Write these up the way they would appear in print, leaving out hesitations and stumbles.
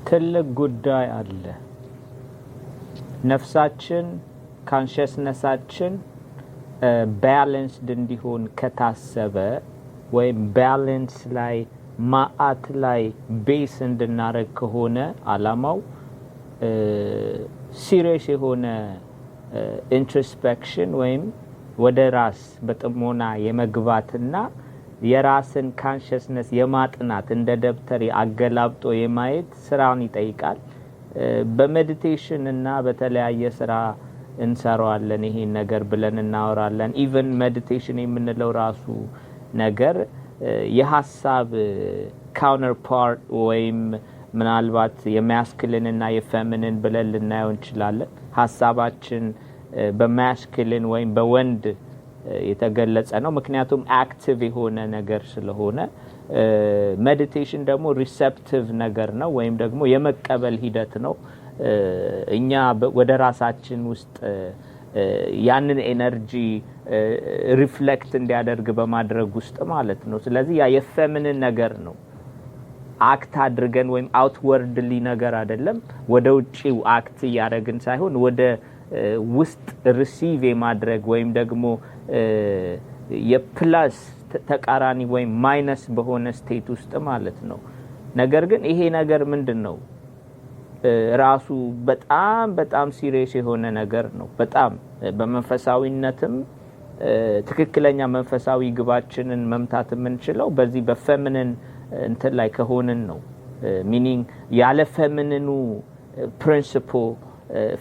ትልቅ ጉዳይ አለ። ነፍሳችን፣ consciousness ኣችን balanced እንዲሆን ከታሰበ ወይም balance ላይ፣ ማአት ላይ base እንድናደርግ ከሆነ አላማው፣ serious የሆነ introspection ወይም ወደ ራስ በጥሞና የመግባትና የራስን consciousness የማጥናት፣ እንደ ደብተር አገላብጦ የማየት ስራን ይጠይቃል። በ meditation እና በተለያየ ስራ እንሰራዋለን ይሄን ነገር ብለን እናወራለን። Even meditation የምንለው ራሱ ነገር የሀሳብ counterpart ወይም ምናልባት የ masculine እና የ feminine ብለን ልናየው እንችላለን። ሀሳባችን በ masculine ወይም በወንድ የተገለጸ ነው። ምክንያቱም active የሆነ ነገር ስለሆነ፣ meditation ደግሞ receptive ነገር ነው ወይም ደግሞ የመቀበል ሂደት ነው። እኛ ወደ ራሳችን ውስጥ ያንን energy reflect እንዲያደርግ በማድረግ ውስጥ ማለት ነው። ስለዚህ ያ የ feminine ነገር ነው። Act አድርገን ወይም outwardly ነገር አይደለም። ወደ ውጪው act እያደረግን ሳይሆን ወደ ውስጥ receive የማድረግ ወይም ደግሞ የ plus ተቃራኒ ወይም minus በሆነ state ውስጥ ማለት ነው። ነገር ግን ይሄ ነገር ምንድን ነው? ራሱ በጣም በጣም serious የሆነ ነገር ነው። በጣም በመንፈሳዊነትም ትክክለኛ መንፈሳዊ ግባችንን መምታት የምንችለው በዚህ በ feminine እንትን ላይ ከሆንን ነው። Meaning ያለ feminine ኑ principle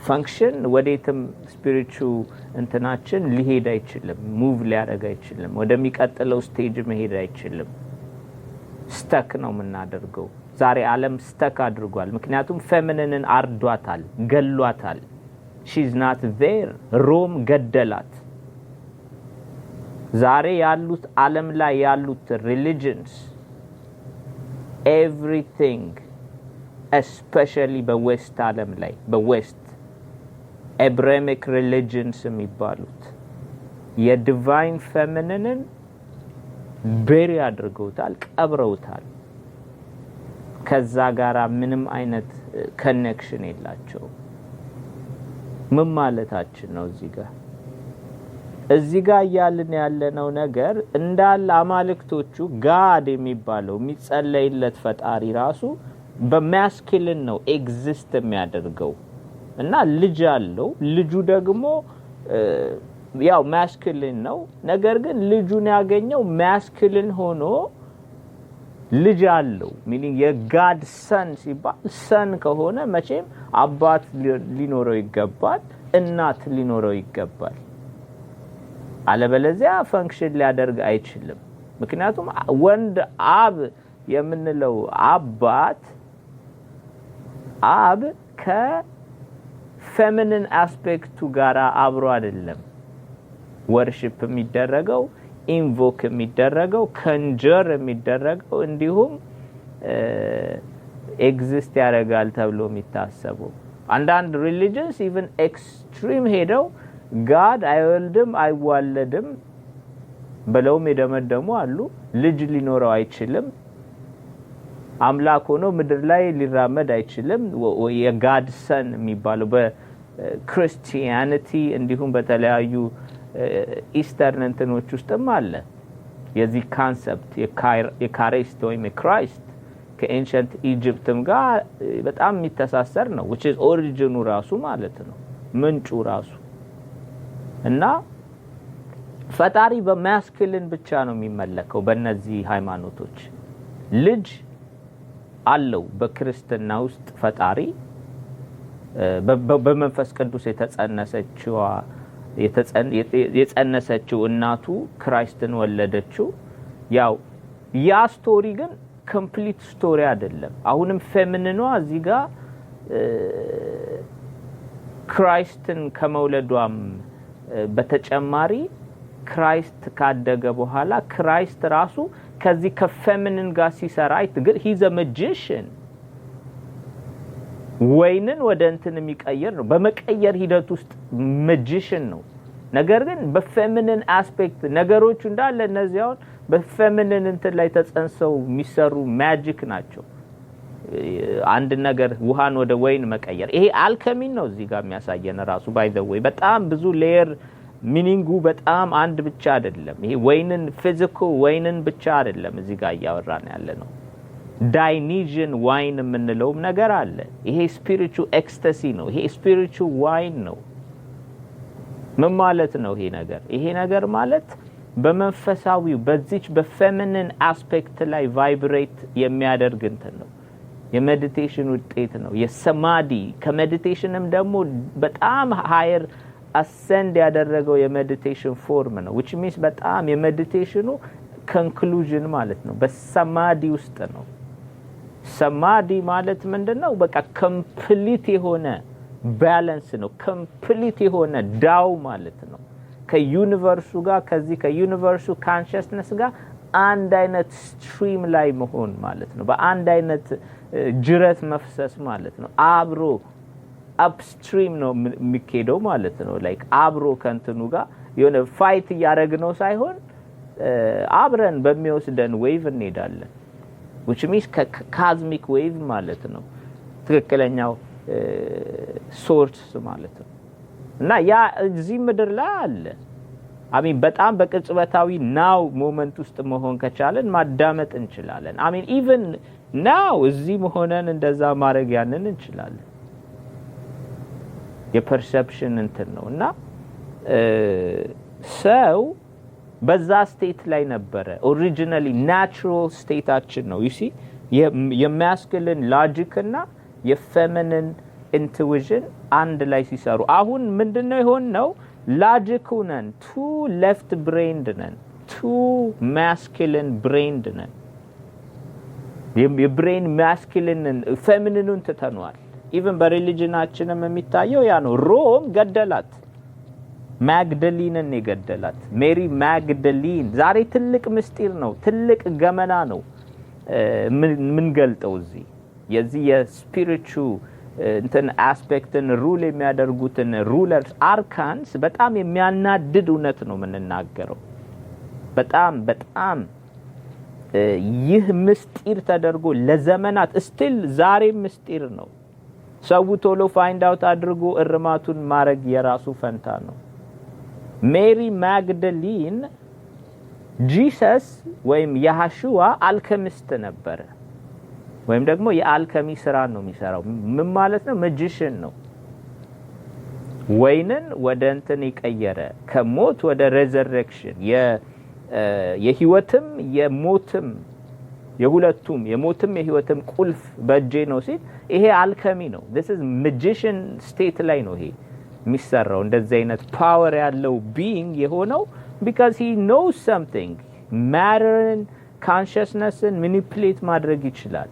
function ወዴትም spiritual እንትናችን ሊሄድ አይችልም፣ move ሊያደርግ አይችልም፣ ወደሚቀጥለው stage መሄድ አይችልም። Stuck ነው የምናደርገው። ዛሬ ዓለም stuck አድርጓል። ምክንያቱም feminine ን አርዷታል፣ ገሏታል። She's not there። ሮም ገደላት። ዛሬ ያሉት፣ ዓለም ላይ ያሉት religions, everything, especially በ West ዓለም ላይ፣ በ West Abrahamic religions የሚባሉት የ divine feminine ን bury አድርገውታል፣ ቀብረውታል። ከዛ ጋራ ምንም አይነት connection የላቸውም። ምን ማለታችን ነው? እዚህ ጋር እያልን ያለነው ነገር እንዳለ አማልክቶቹ፣ God የሚባለው የሚጸለይለት ፈጣሪ ራሱ በ masculine ነው exist የሚያደርገው እና ልጅ አለው። ልጁ ደግሞ ያው masculine ነው። ነገር ግን ልጁን ያገኘው masculine ሆኖ ልጅ አለው። Meaning የ God son ሲባል፣ son ከሆነ መቼም አባት ሊኖረው ይገባል፣ እናት ሊኖረው ይገባል። አለበለዚያ function ሊያደርግ አይችልም። ምክንያቱም ወንድ አብ የምንለው አባት፣ አብ ከ feminine aspect ኡ ጋር አብሮ አይደለም worship የሚደረገው፣ invoke የሚደረገው፣ conjure የሚደረገው፣ እንዲሁም exist ያደርጋል ተብሎ የሚታሰበው። አንዳንድ religions even extreme ሄደው God አይወልድም አይዋለድም ብለውም የደመደሙ አሉ። ልጅ ሊኖረው አይችልም፣ አምላክ ሆኖ ምድር ላይ ሊራመድ አይችልም። የ God son የሚባለው በ Christianity እንዲሁም በተለያዩ Eastern እንትኖች ውስጥም አለ። የዚህ concept የ Christ ወይም የ Christ ከ ancient Egypt ም ጋር በጣም የሚተሳሰር ነው። Which is origin ኑ ራሱ ማለት ነው፣ ምንጩ ራሱ። እና ፈጣሪ በ masculine ብቻ ነው የሚመለከው በእነዚህ ሃይማኖቶች። ልጅ አለው በክርስትና ውስጥ ፈጣሪ፣ በመንፈስ ቅዱስ የጸነሰችው እናቱ Christ ን ወለደችው። ያው ያ story ግን complete story አይደለም። አሁንም feminine ኗ እዚህ ጋር Christ ን ከመውለዷም በተጨማሪ Christ ካደገ በኋላ Christ ራሱ ከዚህ ከ feminine ጋር ሲሰራ ግን he's a magician፣ ወይንን ወደ እንትን የሚቀይር ነው። በመቀየር ሂደት ውስጥ magician ነው። ነገር ግን በ feminine aspect ነገሮቹ እንዳለ እነዚያውን በ feminine እንትን ላይ ተጸንሰው የሚሰሩ magic ናቸው። አንድ ነገር ውሃን ወደ ወይን መቀየር፣ ይሄ alchemy ን ነው እዚህ ጋር የሚያሳየን ራሱ። By the way፣ በጣም ብዙ layer meaning ኡ በጣም አንድ ብቻ አይደለም። ይሄ ወይንን፣ physical ወይንን ብቻ አይደለም እዚህ ጋር እያወራን ያለ ነው። Dionysian wine የምንለውም ነገር አለ። ይሄ spiritual ecstasy ነው። ይሄ spiritual wine ነው። ምን ማለት ነው ይሄ ነገር? ይሄ ነገር ማለት በመንፈሳዊው በዚች በ feminine aspect ላይ vibrate የሚያደርግ እንትን ነው። የ meditation ውጤት ነው። የሰማዲ ከ meditation ም ደግሞ በጣም higher ascend ያደረገው የ meditation form ነው። Which means በጣም የ meditation ኑ conclusion ማለት ነው። በሰማዲ ውስጥ ነው። ሰማዲ ማለት ምንድን ነው? በቃ complete የሆነ balance ነው። Complete የሆነ ዳው ማለት ነው። ከ universe ኡ ጋር፣ ከዚህ ከ universe ኡ consciousness ጋር አንድ አይነት stream ላይ መሆን ማለት ነው። በአንድ አይነት ጅረት መፍሰስ ማለት ነው። አብሮ upstream ነው የሚኬደው ማለት ነው። Like አብሮ ከእንትኑ ጋር የሆነ fight እያደረግነው ሳይሆን አብረን በሚወስደን wave እንሄዳለን። Which means cosmic wave ማለት ነው። ትክክለኛው source ማለት ነው። እና ያ እዚህ ምድር ላይ አለ። I mean፣ በጣም በቅጽበታዊ now moment ውስጥ መሆን ከቻለን ማዳመጥ እንችላለን። I mean፣ even now እዚህ ሆነን እንደዛ ማድረግ ያንን እንችላለን። የ perception እንትን ነው። እና ሰው በዛ state ላይ ነበረ። Originally natural state ኣችን ነው። You see፣ የ masculine logic እና የ feminine intuition አንድ ላይ ሲሰሩ፣ አሁን ምንድነው የሆነው? Logic ኡ ነን፣ too left brained ነን፣ too masculine brained ነን። የ brain masculine ን feminine ኑን ትተነዋል። Even በ religion ኣችንም የሚታየው ያ ነው። ሮም ገደላት፣ ማግደሊንን የገደላት ሜሪ ማግደሊን። ዛሬ ትልቅ ምስጢር ነው፣ ትልቅ ገመና ነው የምንገልጠው እዚህ። የዚህ የ spiritual እንትን aspect ን rule የሚያደርጉትን rulers archons በጣም የሚያናድድ እውነት ነው የምንናገረው። በጣም በጣም ይህ ምስጢር ተደርጎ ለዘመናት still ዛሬ ምስጢር ነው። ሰው ቶሎ find out አድርጎ እርማቱን ማድረግ የራሱ ፈንታ ነው። ሜሪ ማግደሊን፣ Jesus ወይም ያሹዋ alchemist ነበረ፣ ወይም ደግሞ የ alchemy ስራ ነው የሚሰራው። ምን ማለት ነው? Magician ነው። ወይንን ወደ እንትን የቀየረ፣ ከሞት ወደ resurrection፣ የህይወትም የሞትም፣ የሁለቱም የሞትም የህይወትም ቁልፍ በእጄ ነው ሲል ይሄ alchemy ነው። This is magician state ላይ ነው ይሄ የሚሰራው። እንደዚህ አይነት power ያለው being የሆነው because he knows something፣ matter ን consciousness ን manipulate ማድረግ ይችላል።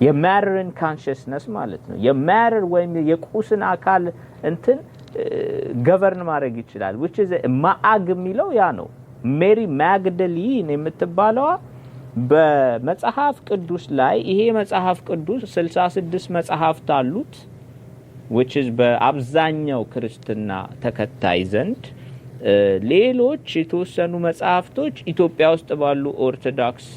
የ matter ን consciousness ማለት ነው። የ matter ወይም የቁስን አካል እንትን govern ማድረግ ይችላል። Which is ማአግ የሚለው ያ ነው። ሜሪ ማግደሊን የምትባለዋ በመጽሐፍ ቅዱስ ላይ፣ ይሄ መጽሐፍ ቅዱስ 66 መጽሐፍት አሉት፣ which is በአብዛኛው ክርስትና ተከታይ ዘንድ። ሌሎች የተወሰኑ መጽሐፍቶች ኢትዮጵያ ውስጥ ባሉ ኦርቶዶክስ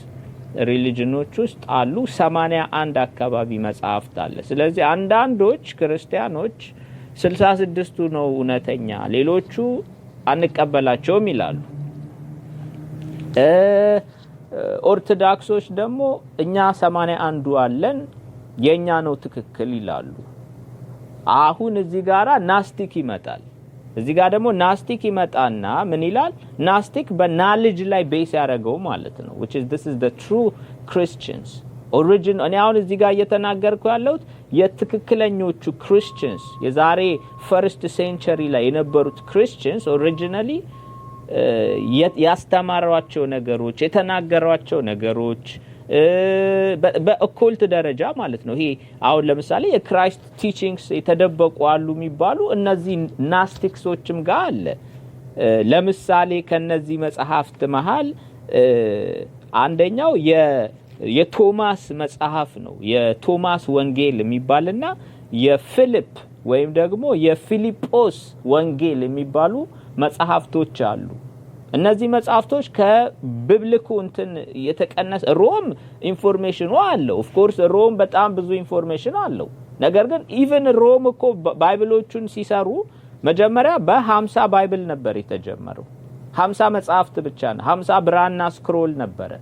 religion ኖች ውስጥ አሉ። 81 አካባቢ መጽሐፍት አለ። ስለዚህ አንዳንዶች ክርስቲያኖች 66ቱ ነው እውነተኛ፣ ሌሎቹ አንቀበላቸውም ይላሉ። ኦርቶዶክሶች ደግሞ እኛ 81ዱ አለን፣ የእኛ ነው ትክክል ይላሉ። አሁን እዚህ ጋራ Gnostic ይመጣል። እዚህ ጋር ደግሞ Gnostic ይመጣና ምን ይላል? Gnostic በ knowledge ላይ base ያደረገው ማለት ነው፣ which is this is the true Christians origin። እኔ አሁን እዚህ ጋር እየተናገርኩ ያለሁት የትክክለኞቹ Christians፣ የዛሬ first century ላይ የነበሩት Christians originally ያስተማሯቸው ነገሮች፣ የተናገሯቸው ነገሮች በ occult ደረጃ ማለት ነው። ይሄ አሁን ለምሳሌ የ Christ teachings የተደበቁ አሉ የሚባሉ እነዚህ Gnostics ኦችም ጋር አለ። ለምሳሌ ከነዚህ መጽሐፍት መሀል አንደኛው የቶማስ መጽሐፍ ነው። የቶማስ ወንጌል የሚባልና የፊሊፕ ወይም ደግሞ የፊሊጶስ ወንጌል የሚባሉ መጽሐፍቶች አሉ። እነዚህ መጽሐፍቶች ከ biblical ኡ እንትን የተቀነሰ፣ ሮም information ኑ አለው። Of course ሮም በጣም ብዙ information አለው። ነገር ግን even ሮም እኮ Bible ኦቹን ሲሰሩ መጀመሪያ በ50 Bible ነበር የተጀመረው። 50 መጽሐፍት ብቻ ነው። 50 ብራና scroll ነበረ።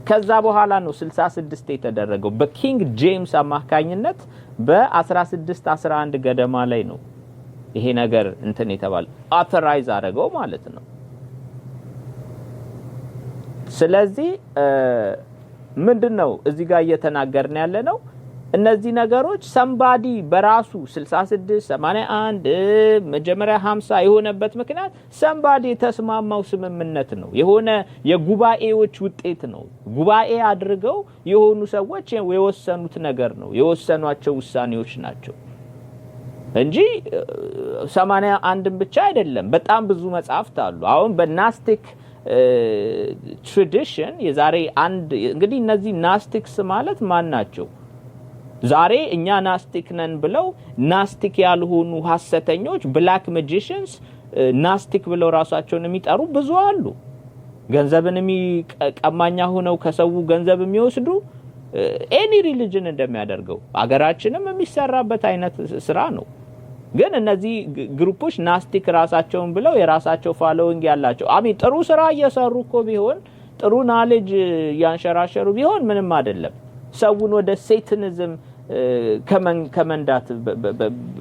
ከዛ በኋላ ነው 66 የተደረገው። በ King James አማካኝነት በ1611 ገደማ ላይ ነው ይሄ ነገር እንትን የተባለ፣ authorize አደረገው ማለት ነው። ስለዚህ ምንድን ነው እዚህ ጋር እየተናገርን ያለ ነው? እነዚህ ነገሮች somebody በራሱ 66፣ 81፣ መጀመሪያ 50 የሆነበት ምክንያት somebody የተስማማው ስምምነት ነው። የሆነ የጉባኤዎች ውጤት ነው። ጉባኤ አድርገው የሆኑ ሰዎች የወሰኑት ነገር ነው። የወሰኗቸው ውሳኔዎች ናቸው እንጂ 81ን ብቻ አይደለም። በጣም ብዙ መጽሐፍት አሉ። አሁን በ Gnostic tradition የዛሬ አንድ፣ እንግዲህ እነዚህ Gnostics ማለት ማን ናቸው? ዛሬ እኛ Gnostic ነን ብለው Gnostic ያልሆኑ ሀሰተኞች፣ black magicians፣ Gnostic ብለው ራሳቸውን የሚጠሩ ብዙ አሉ። ገንዘብን ቀማኛ ሆነው ከሰው ገንዘብ የሚወስዱ፣ any religion እንደሚያደርገው አገራችንም የሚሰራበት አይነት ስራ ነው። ግን እነዚህ group ኦች Gnostic ራሳቸውን ብለው የራሳቸው following ያላቸው፣ I mean ጥሩ ስራ እየሰሩ እኮ ቢሆን፣ ጥሩ knowledge እያንሸራሸሩ ቢሆን ምንም አይደለም። ሰውን ወደ Satanism ከመንዳት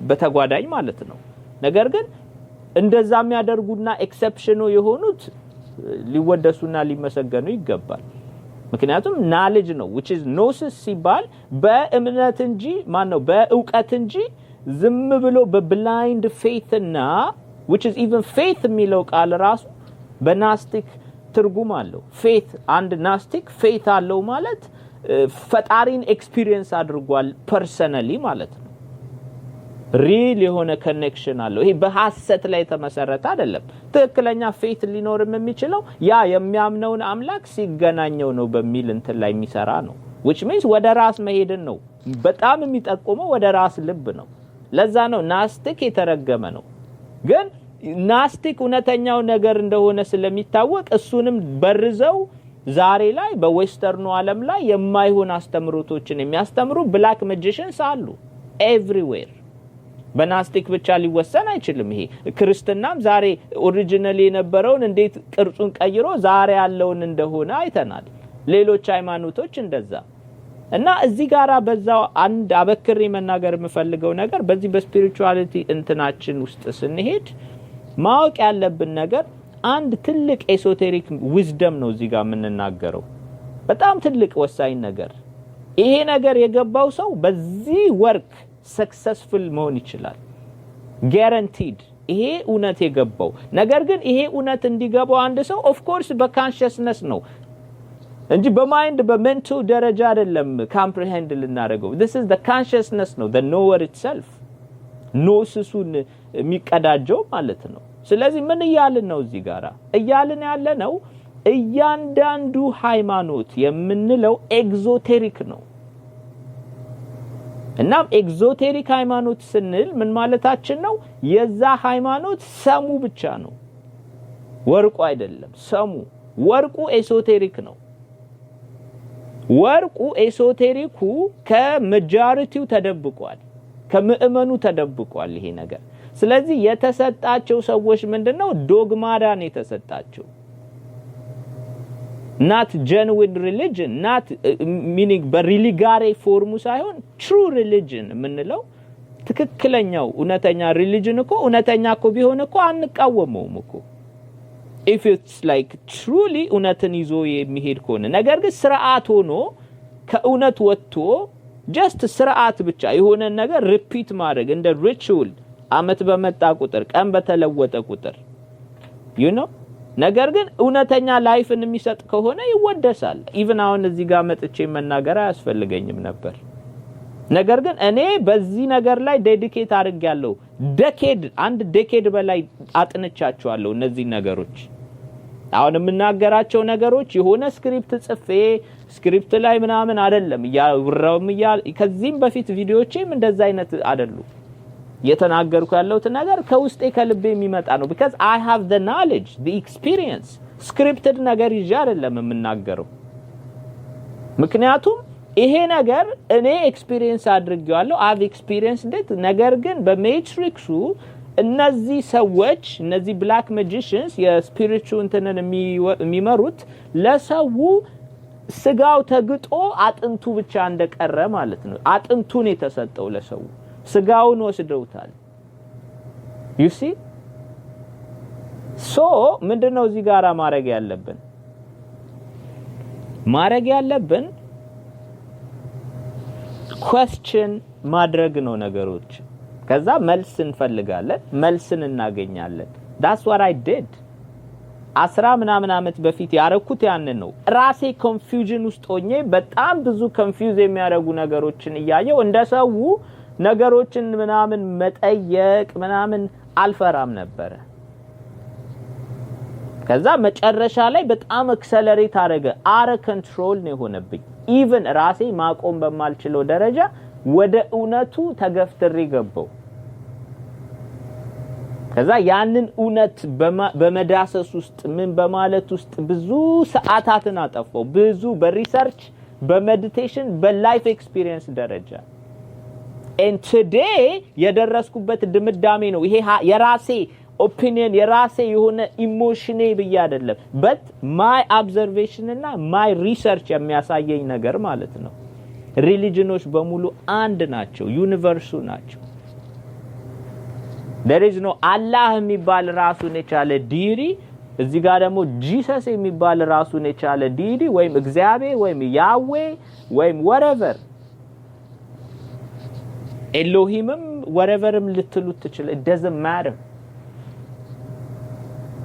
በተጓዳኝ ማለት ነው። ነገር ግን እንደዛ የሚያደርጉና exception ኑ የሆኑት ሊወደሱና ሊመሰገኑ ይገባል። ምክንያቱም knowledge ነው፣ which is gnosis ሲባል በእምነት እንጂ፣ ማን ነው፣ በእውቀት እንጂ ዝም ብሎ በ blind faith እና which is even faith የሚለው ቃል ራሱ በ Gnostic ትርጉም አለው። Faith፣ አንድ Gnostic faith አለው ማለት ፈጣሪን experience አድርጓል personally ማለት ነው። Real የሆነ connection አለው። ይሄ በሐሰት ላይ የተመሰረተ አይደለም። ትክክለኛ faith ሊኖርም የሚችለው ያ የሚያምነውን አምላክ ሲገናኘው ነው በሚል እንትን ላይ የሚሰራ ነው። Which means ወደ ራስ መሄድን ነው በጣም የሚጠቁመው፣ ወደ ራስ ልብ ነው። ለዛ ነው Gnostic የተረገመ ነው። ግን Gnostic እውነተኛው ነገር እንደሆነ ስለሚታወቅ እሱንም በርዘው ዛሬ ላይ በ western ኑ ዓለም ላይ የማይሆን አስተምሮቶችን የሚያስተምሩ black magicians አሉ everywhere። በ Gnostic ብቻ ሊወሰን አይችልም። ይሄ ክርስትናም ዛሬ originally የነበረውን እንዴት ቅርጹን ቀይሮ ዛሬ ያለውን እንደሆነ አይተናል። ሌሎች ሃይማኖቶች እንደዛ። እና እዚህ ጋራ በዛው አንድ አበክሬ መናገር የምፈልገው ነገር፣ በዚህ በ spirituality እንትናችን ውስጥ ስንሄድ ማወቅ ያለብን ነገር አንድ ትልቅ esoteric wisdom ነው እዚህ ጋር የምንናገረው። በጣም ትልቅ ወሳኝ ነገር፣ ይሄ ነገር የገባው ሰው በዚህ work successful መሆን ይችላል። Guaranteed፣ ይሄ እውነት የገባው። ነገር ግን ይሄ እውነት እንዲገባው አንድ ሰው of course በ consciousness ነው እንጂ በ mind፣ በ mental ደረጃ አይደለም comprehend ልናደርገው። This is the consciousness ነው፣ the knower itself gnosis ኡን የሚቀዳጀው ማለት ነው። ስለዚህ ምን እያልን ነው? እዚህ ጋራ እያልን ያለ ነው እያንዳንዱ ሃይማኖት የምንለው exoteric ነው። እናም exoteric ሃይማኖት ስንል ምን ማለታችን ነው? የዛ ሃይማኖት ሰሙ ብቻ ነው፣ ወርቁ አይደለም። ሰሙ፣ ወርቁ esoteric ነው። ወርቁ esoteric ኩ ከ majority ው ተደብቋል፣ ከምእመኑ ተደብቋል ይሄ ነገር። ስለዚህ የተሰጣቸው ሰዎች ምንድነው? ዶግማዳ ነው የተሰጣቸው፣ not genuine religion፣ not meaning በ religare form ኡ ሳይሆን true religion የምንለው፣ ትክክለኛው እውነተኛ religion እኮ፣ እውነተኛ እኮ ቢሆን እኮ አንቃወመውም እኮ፣ if it's like truly እውነትን ይዞ የሚሄድ ከሆነ። ነገር ግን ስርዓት ሆኖ ከእውነት ወጥቶ just ስርዓት ብቻ፣ የሆነ ነገር repeat ማድረግ እንደ ritual፣ አመት በመጣ ቁጥር፣ ቀን በተለወጠ ቁጥር። ነገር ግን እውነተኛ life ን የሚሰጥ ከሆነ ይወደሳል። Even አሁን እዚህ ጋር መጥቼ መናገር አያስፈልገኝም ነበር። ነገር ግን እኔ በዚህ ነገር ላይ dedicate አድርጌያለሁ። Decade፣ አንድ decade በላይ አጥንቻቸዋለሁ እነዚህ ነገሮች። አሁን የምናገራቸው ነገሮች የሆነ script ጽፌ script ላይ ምናምን አይደለም እያወራውም፣ ከዚህም በፊት ቪዲዮቼም እንደዛ አይነት አይደሉም። እየተናገርኩ ያለሁት ነገር ከውስጤ ከልቤ የሚመጣ ነው። Because I have the knowledge, the experience። Scripted ነገር ይዤ አይደለም የምናገረው። ምክንያቱም ይሄ ነገር እኔ experience አድርጌዋለሁ። I've experienced it። ነገር ግን በ matrix ኡ እነዚህ ሰዎች፣ እነዚህ black magicians የ spiritual እንትንን የሚመሩት ለሰው ስጋው ተግጦ አጥንቱ ብቻ እንደቀረ ማለት ነው። አጥንቱን የተሰጠው ለሰው፣ ስጋውን ወስደውታል። You see, so ምንድነው እዚህ ጋራ ማድረግ ያለብን? ማድረግ ያለብን question ማድረግ ነው ነገሮች። ከዛ መልስ እንፈልጋለን፣ መልስን እናገኛለን። That's what I did። 10 ምናምን ዓመት በፊት ያረኩት ያንን ነው። ራሴ confusion ውስጥ ሆኜ በጣም ብዙ confuse የሚያደርጉ ነገሮችን እያየው እንደ ሰው ነገሮችን ምናምን መጠየቅ ምናምን አልፈራም ነበረ። ከዛ መጨረሻ ላይ በጣም accelerate አደረገ። Out of control ነው የሆነብኝ። Even ራሴ ማቆም በማልችለው ደረጃ ወደ እውነቱ ተገፍትሬ ገባው። ከዛ ያንን እውነት በመዳሰስ ውስጥ፣ ምን በማለት ውስጥ ብዙ ሰዓታትን አጠፋው። ብዙ በ research፣ በ meditation፣ በ life experience ደረጃ and today የደረስኩበት ድምዳሜ ነው። ይሄ የራሴ opinion፣ የራሴ የሆነ emotion ኤ ብዬ አይደለም፣ but my observation እና my research የሚያሳየኝ ነገር ማለት ነው። Religion ኖች በሙሉ አንድ ናቸው፣ universe ኡ ናቸው። There is no አላህ የሚባል ራሱን የቻለ deity፣ እዚህ ጋር ደግሞ Jesus የሚባል ራሱን የቻለ deity ወይም እግዚአብሔር ወይም ያዌ ወይም whatever፣ ኤሎሂምም whatever ም ልትሉት ትችል፣ doesn't matter።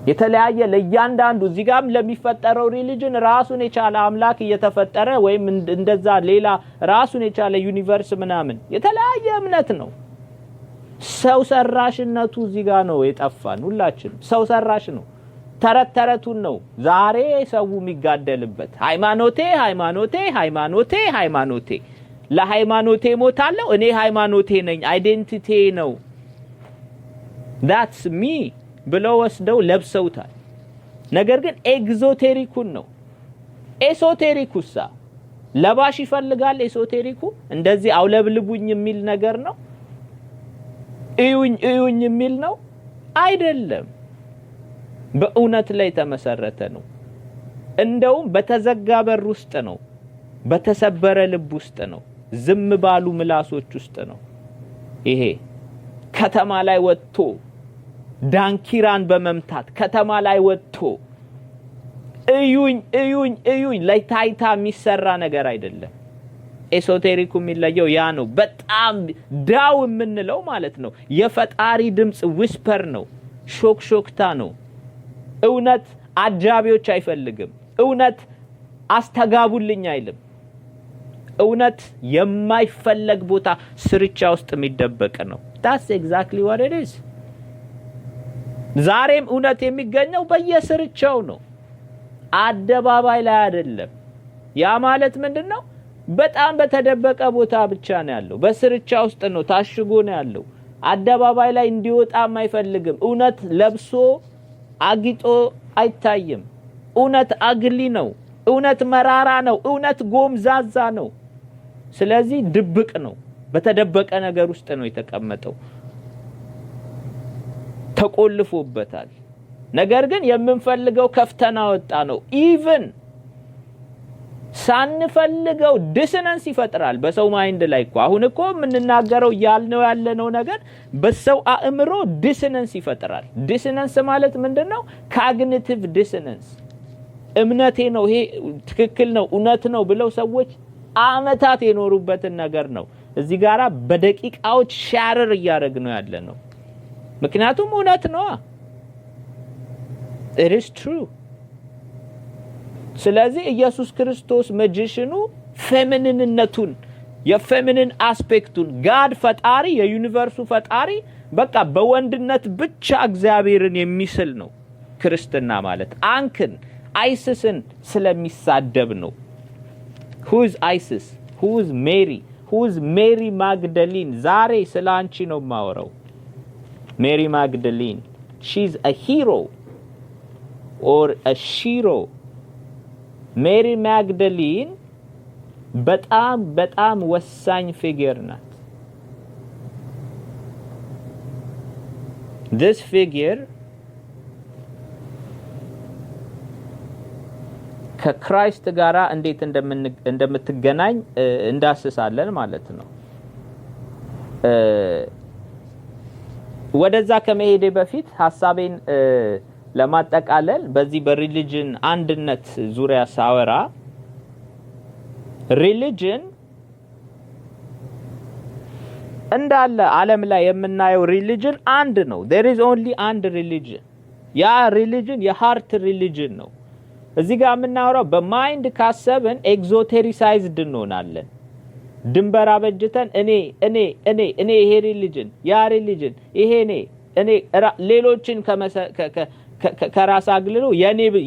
የተለያየ ለእያንዳንዱ እዚህ ጋርም ለሚፈጠረው religion ራሱን የቻለ አምላክ እየተፈጠረ ወይም እንደዛ ሌላ ራሱን የቻለ universe ምናምን የተለያየ እምነት ነው። ሰው ሰራሽነቱ እዚህ ጋር ነው የጠፋን። ሁላችንም ሰው ሰራሽ ነው። ተረት ተረቱን ነው ዛሬ ሰው የሚጋደልበት። ሃይማኖቴ፣ ሃይማኖቴ፣ ሃይማኖቴ፣ ሃይማኖቴ፣ ለሃይማኖቴ ሞታለሁ፣ እኔ ሃይማኖቴ ነኝ፣ identity ነው፣ that's me ብለው ወስደው ለብሰውታል። ነገር ግን exoteric ኩን ነው። Esoteric ኩሳ ለባሽ ይፈልጋል። Esoteric ኩ እንደዚህ አውለብልቡኝ የሚል ነገር ነው። እዩኝ እዩኝ የሚል ነው አይደለም። በእውነት ላይ የተመሰረተ ነው። እንደውም በተዘጋ በር ውስጥ ነው፣ በተሰበረ ልብ ውስጥ ነው፣ ዝም ባሉ ምላሶች ውስጥ ነው። ይሄ ከተማ ላይ ወጥቶ ዳንኪራን በመምታት፣ ከተማ ላይ ወጥቶ እዩኝ እዩኝ እዩኝ ለታይታ የሚሰራ ነገር አይደለም። Esoteric ኩ የሚለየው ያ ነው። በጣም ዳው የምንለው ማለት ነው። የፈጣሪ ድምፅ whisper ነው፣ ሾክሾክታ ነው። እውነት አጃቢዎች አይፈልግም። እውነት አስተጋቡልኝ አይልም። እውነት የማይፈለግ ቦታ ስርቻ ውስጥ የሚደበቅ ነው። That's exactly what it is። ዛሬም እውነት የሚገኘው በየስርቻው ነው፣ አደባባይ ላይ አይደለም። ያ ማለት ምንድን ነው? በጣም በተደበቀ ቦታ ብቻ ነው ያለው። በስርቻ ውስጥ ነው፣ ታሽጎ ነው ያለው። አደባባይ ላይ እንዲወጣም አይፈልግም። እውነት ለብሶ አጊጦ አይታይም። እውነት ugly ነው። እውነት መራራ ነው። እውነት ጎምዛዛ ነው። ስለዚህ ድብቅ ነው። በተደበቀ ነገር ውስጥ ነው የተቀመጠው፣ ተቆልፎበታል። ነገር ግን የምንፈልገው ከፍተን አወጣነው። Even ሳንፈልገው dissonance ይፈጥራል በሰው mind ላይ እኮ። አሁን እኮ የምንናገረው እያልነው ያለነው ነገር በሰው አእምሮ dissonance ይፈጥራል። Dissonance ማለት ምንድን ነው? Cognitive dissonance። እምነቴ ነው፣ ይሄ ትክክል ነው፣ እውነት ነው ብለው ሰዎች አመታት የኖሩበትን ነገር ነው እዚህ ጋራ በደቂቃዎች shatter እያደረግነው ያለነው። ምክንያቱም እውነት ነዋ። It is true። ስለዚህ ኢየሱስ ክርስቶስ magician ኑ feminine ነቱን፣ የ feminine aspect ኡን፣ God ፈጣሪ፣ የ universe ኡ ፈጣሪ በቃ በወንድነት ብቻ እግዚአብሔርን የሚስል ነው ክርስትና ማለት። አንክን አይስስን ስለሚሳደብ ነው። Who's Isis? Who's Mary? Who's Mary Magdalene? ዛሬ ስለ አንቺ ነው የማወራው። Mary Magdalene, she's a hero or a shero። Mary Magdalene በጣም በጣም ወሳኝ figure ናት። This figure ከ Christ ጋራ እንዴት እንደምትገናኝ እንዳስሳለን ማለት ነው። ወደዛ ከመሄዴ በፊት ሀሳቤን ለማጠቃለል በዚህ በ religion አንድነት ዙሪያ ሳወራ religion እንዳለ ዓለም ላይ የምናየው religion አንድ ነው። There is only አንድ religion። ያ religion የ heart religion ነው። እዚህ ጋር የምናወራው በ mind ካሰብን exotericized እንሆናለን። ድንበር አበጅተን እኔ እኔ እኔ እኔ ይሄ religion፣ ያ religion፣ ይሄ እኔ እኔ፣ ሌሎችን ከራስ አግልሎ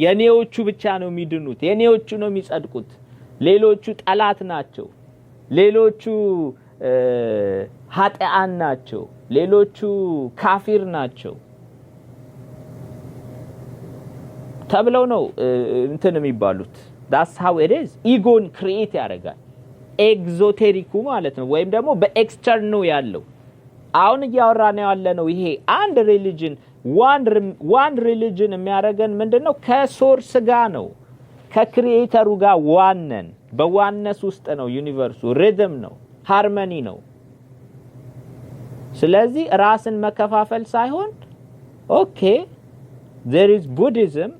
የኔዎቹ ብቻ ነው የሚድኑት፣ የኔዎቹ ነው የሚጸድቁት፣ ሌሎቹ ጠላት ናቸው፣ ሌሎቹ ኃጢአን ናቸው፣ ሌሎቹ ካፊር ናቸው ተብለው ነው እንትን የሚባሉት። That's how it is። Ego ን create ያደርጋል exoteric ኩ ማለት ነው፣ ወይም ደግሞ በ external ኡ ያለው። አሁን እያወራን ያለ ነው ይሄ አንድ religion፣ one religion የሚያደርገን ምንድን ነው? ከ source ጋር ነው፣ ከ creator ኡ ጋር one ነን። በ oneness ውስጥ ነው universe ኡ፣ rhythm ነው፣ harmony ነው። ስለዚህ ራስን መከፋፈል ሳይሆን okay, there is Buddhism፣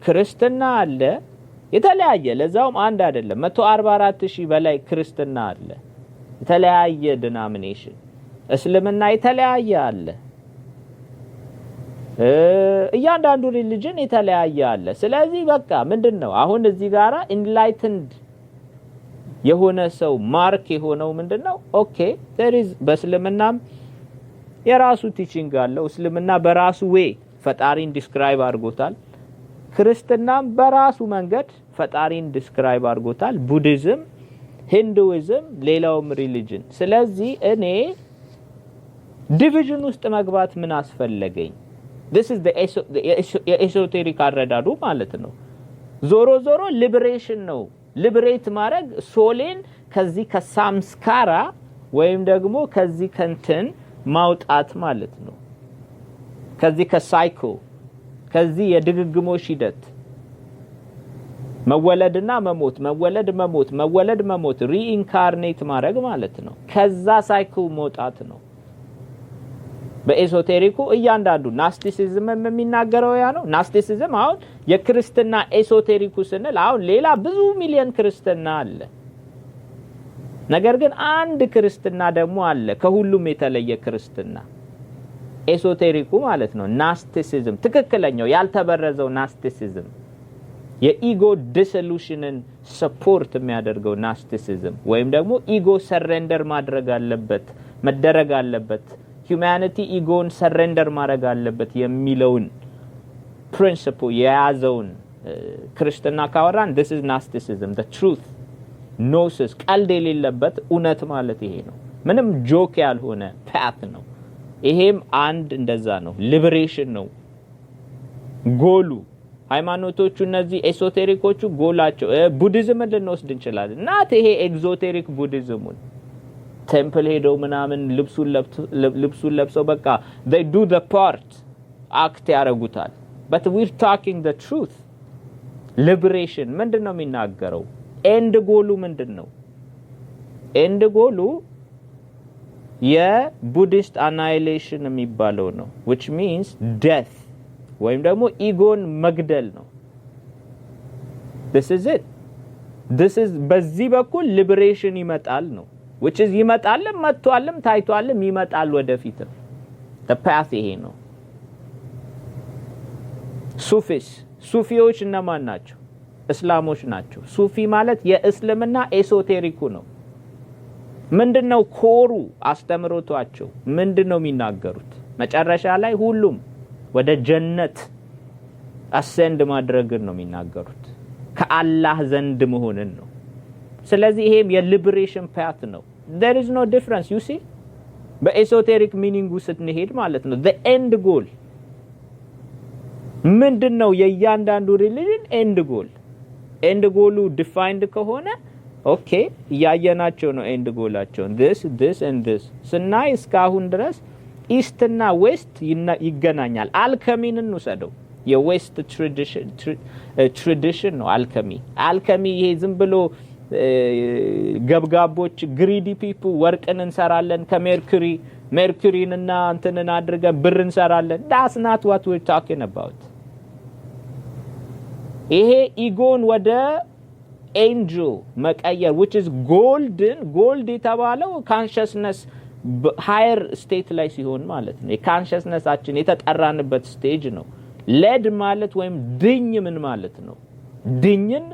ክርስትና አለ የተለያየ፣ ለዛውም አንድ አይደለም፣ 144,000 በላይ ክርስትና አለ፣ የተለያየ denomination። እስልምና የተለያየ አለ። እያንዳንዱ religion የተለያየ አለ። ስለዚህ በቃ ምንድን ነው አሁን እዚህ ጋራ enlightened የሆነ ሰው mark የሆነው ምንድን ነው? Okay, there is በእስልምናም የራሱ teaching አለው። እስልምና በራሱ way ፈጣሪን describe አድርጎታል። ክርስትናም በራሱ መንገድ ፈጣሪን describe አድርጎታል። Buddhism፣ Hinduism፣ ሌላውም religion። ስለዚህ እኔ division ውስጥ መግባት ምን አስፈለገኝ? This is the የ esoteric አረዳዱ ማለት ነው። ዞሮ ዞሮ liberation ነው። Liberate ማድረግ soul ኤን ከዚህ ከ samskara ወይም ደግሞ ከዚህ ከንትን ማውጣት ማለት ነው። ከዚህ ከ cycle፣ ከዚህ የድግግሞሽ ሂደት፣ መወለድና መሞት፣ መወለድ መሞት፣ መወለድ መሞት፣ reincarnate ማድረግ ማለት ነው። ከዛ cycle መውጣት ነው። በ esoteric ኩ እያንዳንዱ Gnosticism የሚናገረው ያ ነው። Gnosticism አሁን የክርስትና esoteric ኩ ስንል አሁን ሌላ ብዙ ሚሊዮን ክርስትና አለ። ነገር ግን አንድ ክርስትና ደግሞ አለ፣ ከሁሉም የተለየ ክርስትና፣ esoteric ኩ ማለት ነው። Gnosticism፣ ትክክለኛው ያልተበረዘው Gnosticism፣ የ ego dissolution ን support የሚያደርገው Gnosticism፣ ወይም ደግሞ ego surrender ማድረግ አለበት፣ መደረግ አለበት፣ humanity ego ን surrender ማድረግ አለበት የሚለውን principle የያዘውን ክርስትና ካወራን this is Gnosticism, the truth gnosis፣ ቀልድ የሌለበት እውነት ማለት ይሄ ነው። ምንም joke ያልሆነ path ነው። ይሄም አንድ እንደዛ ነው። Liberation ነው ጎሉ። ሃይማኖቶቹ እነዚህ esoteric ኦቹ goal ኣቸው Buddhism ን ልንወስድ እንችላለን። Not ይሄ exoteric Buddhism ኡን temple ሄደው ምናምን ልብሱን ለብሰው በቃ they do the part፣ act ያደርጉታል። But we're talking the truth። Liberation ምንድን ነው የሚናገረው? End goal ኡ ምንድን ነው? End goal ኡ የ Buddhist annihilation የሚባለው ነው፣ which means death ወይም ደግሞ ego ን መግደል ነው። This is it። This is በዚህ በኩል liberation ይመጣል ነው፣ which is ይመጣልም፣ መጥቷልም፣ ታይቷልም፣ ይመጣል ወደፊትም። The path ይሄ ነው። Sufis፣ ሱፊዎች እነማን ናቸው? እስላሞች ናቸው። ሱፊ ማለት የእስልምና esoteric ኩ ነው። ምንድን ነው core ኡ አስተምሮቷቸው? ምንድን ነው የሚናገሩት? መጨረሻ ላይ ሁሉም ወደ ጀነት ascend ማድረግን ነው የሚናገሩት። ከአላህ ዘንድ መሆንን ነው። ስለዚህ ይሄም የ liberation path ነው። There is no difference, you see። በ esoteric meaning ኡ ስንሄድ ማለት ነው። End goal ምንድን ነው? የእያንዳንዱ religion end goal፣ end goal ኡ defined ከሆነ okay፣ እያየናቸው ነው። End goal ኣቸውን this, this and this ስናይ እስካሁን ድረስ East ና West ይገናኛል። Alchemy ን እንውሰደው። የ West tradition ነው alchemy። Alchemy ይሄ ዝም ብሎ ገብጋቦች፣ greedy people፣ ወርቅን እንሰራለን ከ mercury፣ mercury ን እና እንትንን አድርገን ብር እንሰራለን። That's not what we're talking about። ይሄ ego ን ወደ angel መቀየር፣ which is golden። Gold የተባለው consciousness higher state ላይ ሲሆን ማለት ነው። የ consciousness ኣችን የተጠራንበት stage ነው። Lead ማለት ወይም ድኝ ምን ማለት ነው? ድኝን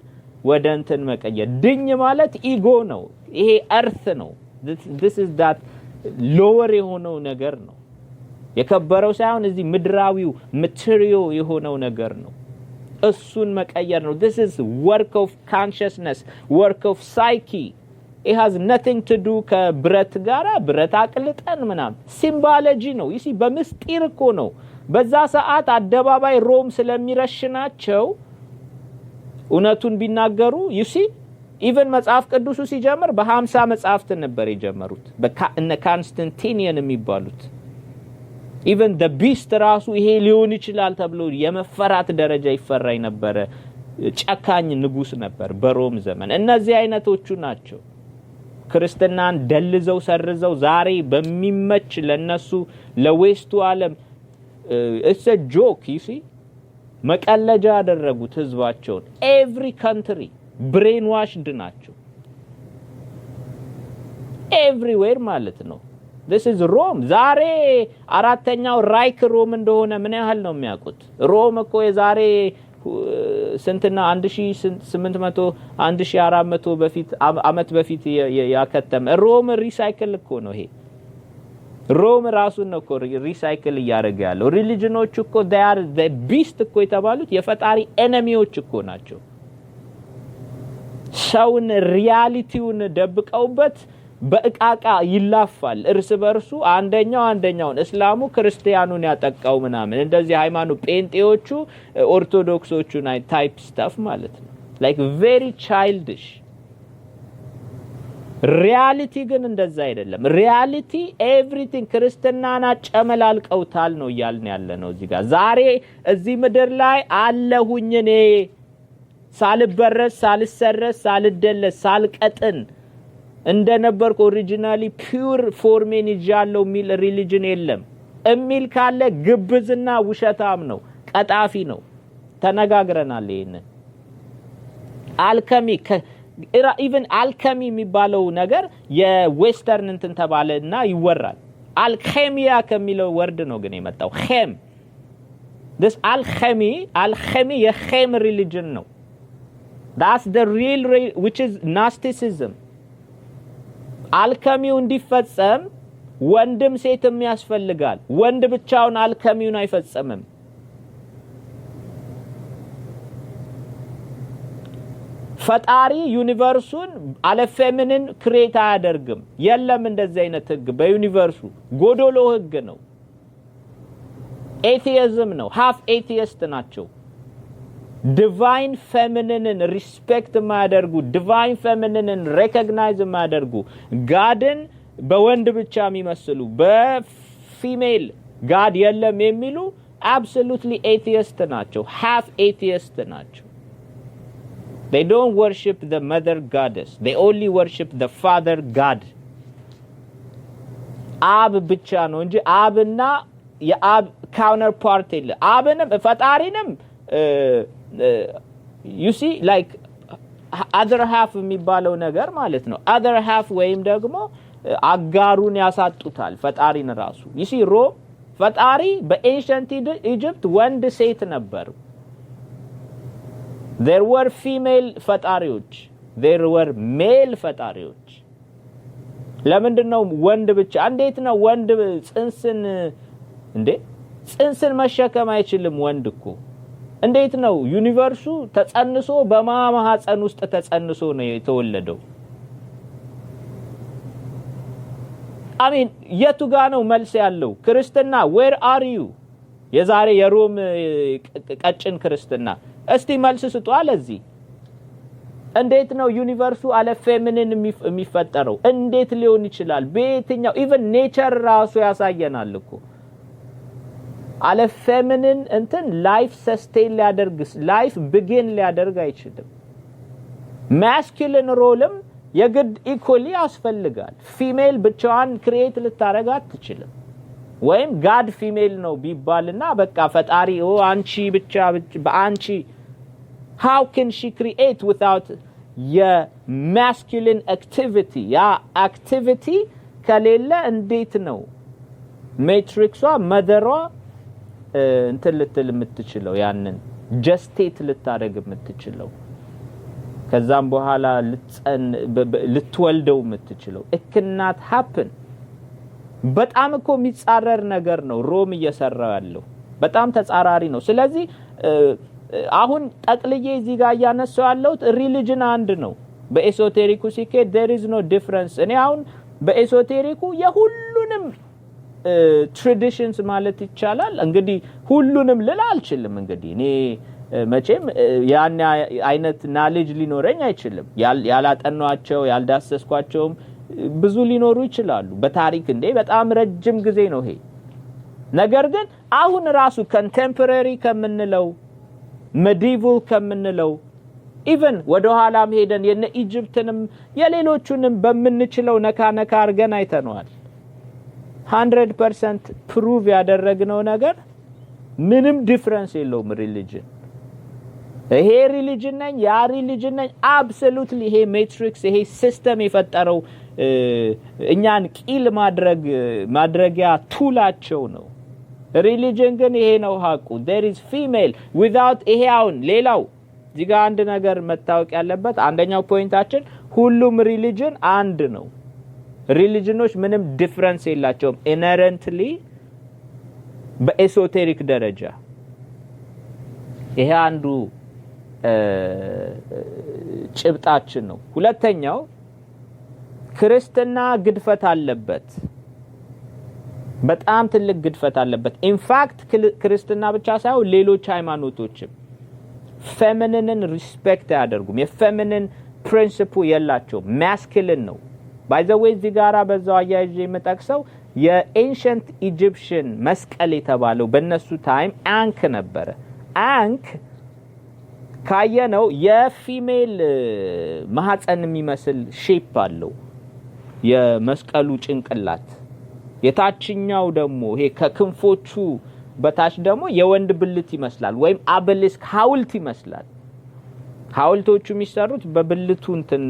ወደ እንትን መቀየር። ድኝ ማለት ego ነው። ይሄ earth ነው። This is that lower የሆነው ነገር ነው። የከበረው ሳይሆን እዚህ ምድራዊው material የሆነው ነገር ነው። እሱን መቀየር ነው። This is work of consciousness, work of psyche. It has nothing to do ከብረት ጋራ፣ ብረት አቅልጠን ምናምን symbology ነው። You see፣ በምስጢር እኮ ነው። በዛ ሰዓት አደባባይ ሮም ስለሚረሽናቸው እውነቱን ቢናገሩ፣ you see፣ even መጽሐፍ ቅዱሱ ሲጀምር በ50 መጽሐፍት ነበር የጀመሩት እነ Constantinian የሚባሉት። Even the beast ራሱ ይሄ ሊሆን ይችላል ተብሎ የመፈራት ደረጃ ይፈራ የነበረ ጨካኝ ንጉስ ነበር በሮም ዘመን። እነዚህ አይነቶቹ ናቸው ክርስትናን ደልዘው ሰርዘው ዛሬ በሚመች ለነሱ ለ West ኡ ዓለም it's a joke, you see፣ መቀለጃ ያደረጉት ህዝባቸውን። Every country brainwashed ናቸው everywhere ማለት ነው። This is Rome። ዛሬ አራተኛው Reich ሮም እንደሆነ ምን ያህል ነው የሚያውቁት? ሮም እኮ የዛሬ ስንትና 1800፣ 1400 በፊት አመት በፊት ያከተመ ሮም recycle እኮ ነው ይሄ። ሮም ራሱን ነው እኮ recycle እያደረገ ያለው። Religion ኦች እኮ are beast እኮ የተባሉት የፈጣሪ enemy ዎች እኮ ናቸው። ሰውን reality ውን ደብቀውበት በእቃቃ ይላፋል እርስ በርሱ፣ አንደኛው አንደኛውን፣ እስላሙ ክርስቲያኑን ያጠቃው ምናምን፣ እንደዚህ ሃይማኖት ጴንጤዎቹ ኦርቶዶክሶቹን type stuff ማለት ነው። Like very childish። Reality ግን እንደዛ አይደለም። Reality everything ክርስትናን አጨመላልቀውታል ነው እያልን ያለ ነው እዚህ ጋር። ዛሬ እዚህ ምድር ላይ አለሁኝ እኔ ሳልበረዝ፣ ሳልሰረዝ፣ ሳልደለዝ፣ ሳልቀጥን እንደነበርኩ originally pure form ኤን ይዣለሁ የሚል religion የለም። የሚል ካለ ግብዝና ውሸታም ነው፣ ቀጣፊ ነው። ተነጋግረናል ይሄንን። Alchemy፣ even alchemy የሚባለው ነገር የ Western እንትን ተባለ እና ይወራል። አልኬሚያ ከሚለው word ነው ግን የመጣው ኼም። This alchemy፣ alchemy የኼም religion ነው። That's the real, which is Gnosticism። Alchemy ው እንዲፈጸም ወንድም ሴትም ያስፈልጋል። ወንድ ብቻውን alchemy ውን አይፈጽምም። ፈጣሪ universe ኡን አለ feminine create አያደርግም። የለም እንደዚህ አይነት ህግ በ universe ኡ፣ ጎዶሎ ህግ ነው። Atheism ነው። Half atheist ናቸው። Divine feminine ን respect የማያደርጉ፣ divine feminine ን recognize የማያደርጉ፣ God ን በወንድ ብቻ የሚመስሉ፣ በ female God የለም የሚሉ absolutely atheist ናቸው። Half atheist ናቸው። They don't worship the mother goddess. They only worship the father God. አብ ብቻ ነው እንጂ አብና የአብ counterpart የለ። አብንም ፈጣሪንም you see, like other half የሚባለው ነገር ማለት ነው። Other half ወይም ደግሞ አጋሩን ያሳጡታል ፈጣሪን ራሱ። You see፣ ሮም ፈጣሪ በ ancient Egypt ወንድ ሴት ነበር። There were female ፈጣሪዎች፣ there were male ፈጣሪዎች። ለምንድን ነው ወንድ ብቻ? እንዴት ነው ወንድ ጽንስን፣ እንዴ፣ ጽንስን መሸከም አይችልም ወንድ እኮ። እንዴት ነው universe ኡ ተጸንሶ በማህፀን ውስጥ ተጸንሶ ነው የተወለደው? I mean፣ የቱ ጋ ነው መልስ ያለው? ክርስትና where are you? የዛሬ የሮም ቀጭን ክርስትና እስቲ መልስ ስጡ ለዚህ። እንዴት ነው universe ኡ አለ feminine የሚፈጠረው? እንዴት ሊሆን ይችላል? በየትኛው even nature ራሱ ያሳየናል እኮ፣ አለ feminine እንትን life sustain ሊያደርግ፣ life begin ሊያደርግ አይችልም። Masculine role ም የግድ equally ያስፈልጋል። Female ብቻዋን create ልታደርግ አትችልም። ወይም God female ነው ቢባልና በቃ ፈጣሪ አንቺ ብቻ በአንቺ፣ how can she create without የ masculine activity? ያ activity ከሌለ እንዴት ነው matrix ሷ mother ሯ እንትን ልትል የምትችለው፣ ያንን gestate ልታደርግ የምትችለው፣ ከዛም በኋላ ልትወልደው የምትችለው? እክናት ሀፕን። በጣም እኮ የሚጻረር ነገር ነው ሮም እየሰራው ያለው፣ በጣም ተጻራሪ ነው። ስለዚህ አሁን ጠቅልዬ እዚህ ጋር እያነሳው ያለሁት religion አንድ ነው። በ esoteric ኩ ሲኬድ there is no difference። እኔ አሁን በ esoteric ኩ የሁሉንም traditions ማለት ይቻላል፣ እንግዲህ ሁሉንም ልል አልችልም። እንግዲህ እኔ መቼም ያን አይነት knowledge ሊኖረኝ አይችልም። ያላጠናኋቸው ያልዳሰስኳቸውም ብዙ ሊኖሩ ይችላሉ። በታሪክ እንዴ በጣም ረጅም ጊዜ ነው ይሄ ነገር። ግን አሁን ራሱ contemporary ከምንለው፣ medieval ከምንለው፣ even ወደ ኋላም ሄደን የነ Egypt ንም የሌሎቹንም በምንችለው ነካ ነካ አድርገን አይተነዋል። 100% prove ያደረግነው ነገር ምንም difference የለውም። Religion ይሄ religion ነኝ፣ ያ religion ነኝ፣ absolutely ይሄ matrix፣ ይሄ system የፈጠረው እኛን ቂል ማድረጊያ tool ኣቸው ነው። Religion ግን ይሄ ነው ሀቁ። There is female without ይሄ። አሁን ሌላው እዚህ ጋር አንድ ነገር መታወቅ ያለበት፣ አንደኛው point ኣችን ሁሉም religion አንድ ነው። Religion ኖች ምንም difference የላቸውም inherently በ esoteric ደረጃ። ይሄ አንዱ ጭብጣችን ነው። ሁለተኛው ክርስትና ግድፈት አለበት። በጣም ትልቅ ግድፈት አለበት። In fact ክርስትና ብቻ ሳይሆን ሌሎች ሃይማኖቶችም feminine ን respect አያደርጉም። የ feminine principle የላቸውም። Masculine ነው። By the way፣ እዚህ ጋራ በዛው አያይዤ የምጠቅሰው የ ancient Egyptian መስቀል የተባለው በእነሱ time ankh ነበረ። Ankh ካየነው የ female ማህፀን የሚመስል shape አለው የመስቀሉ ጭንቅላት። የታችኛው ደግሞ ይሄ ከክንፎቹ በታች ደግሞ የወንድ ብልት ይመስላል፣ ወይም obelisk ሐውልት ይመስላል። ሐውልቶቹ የሚሰሩት በብልቱ እንትን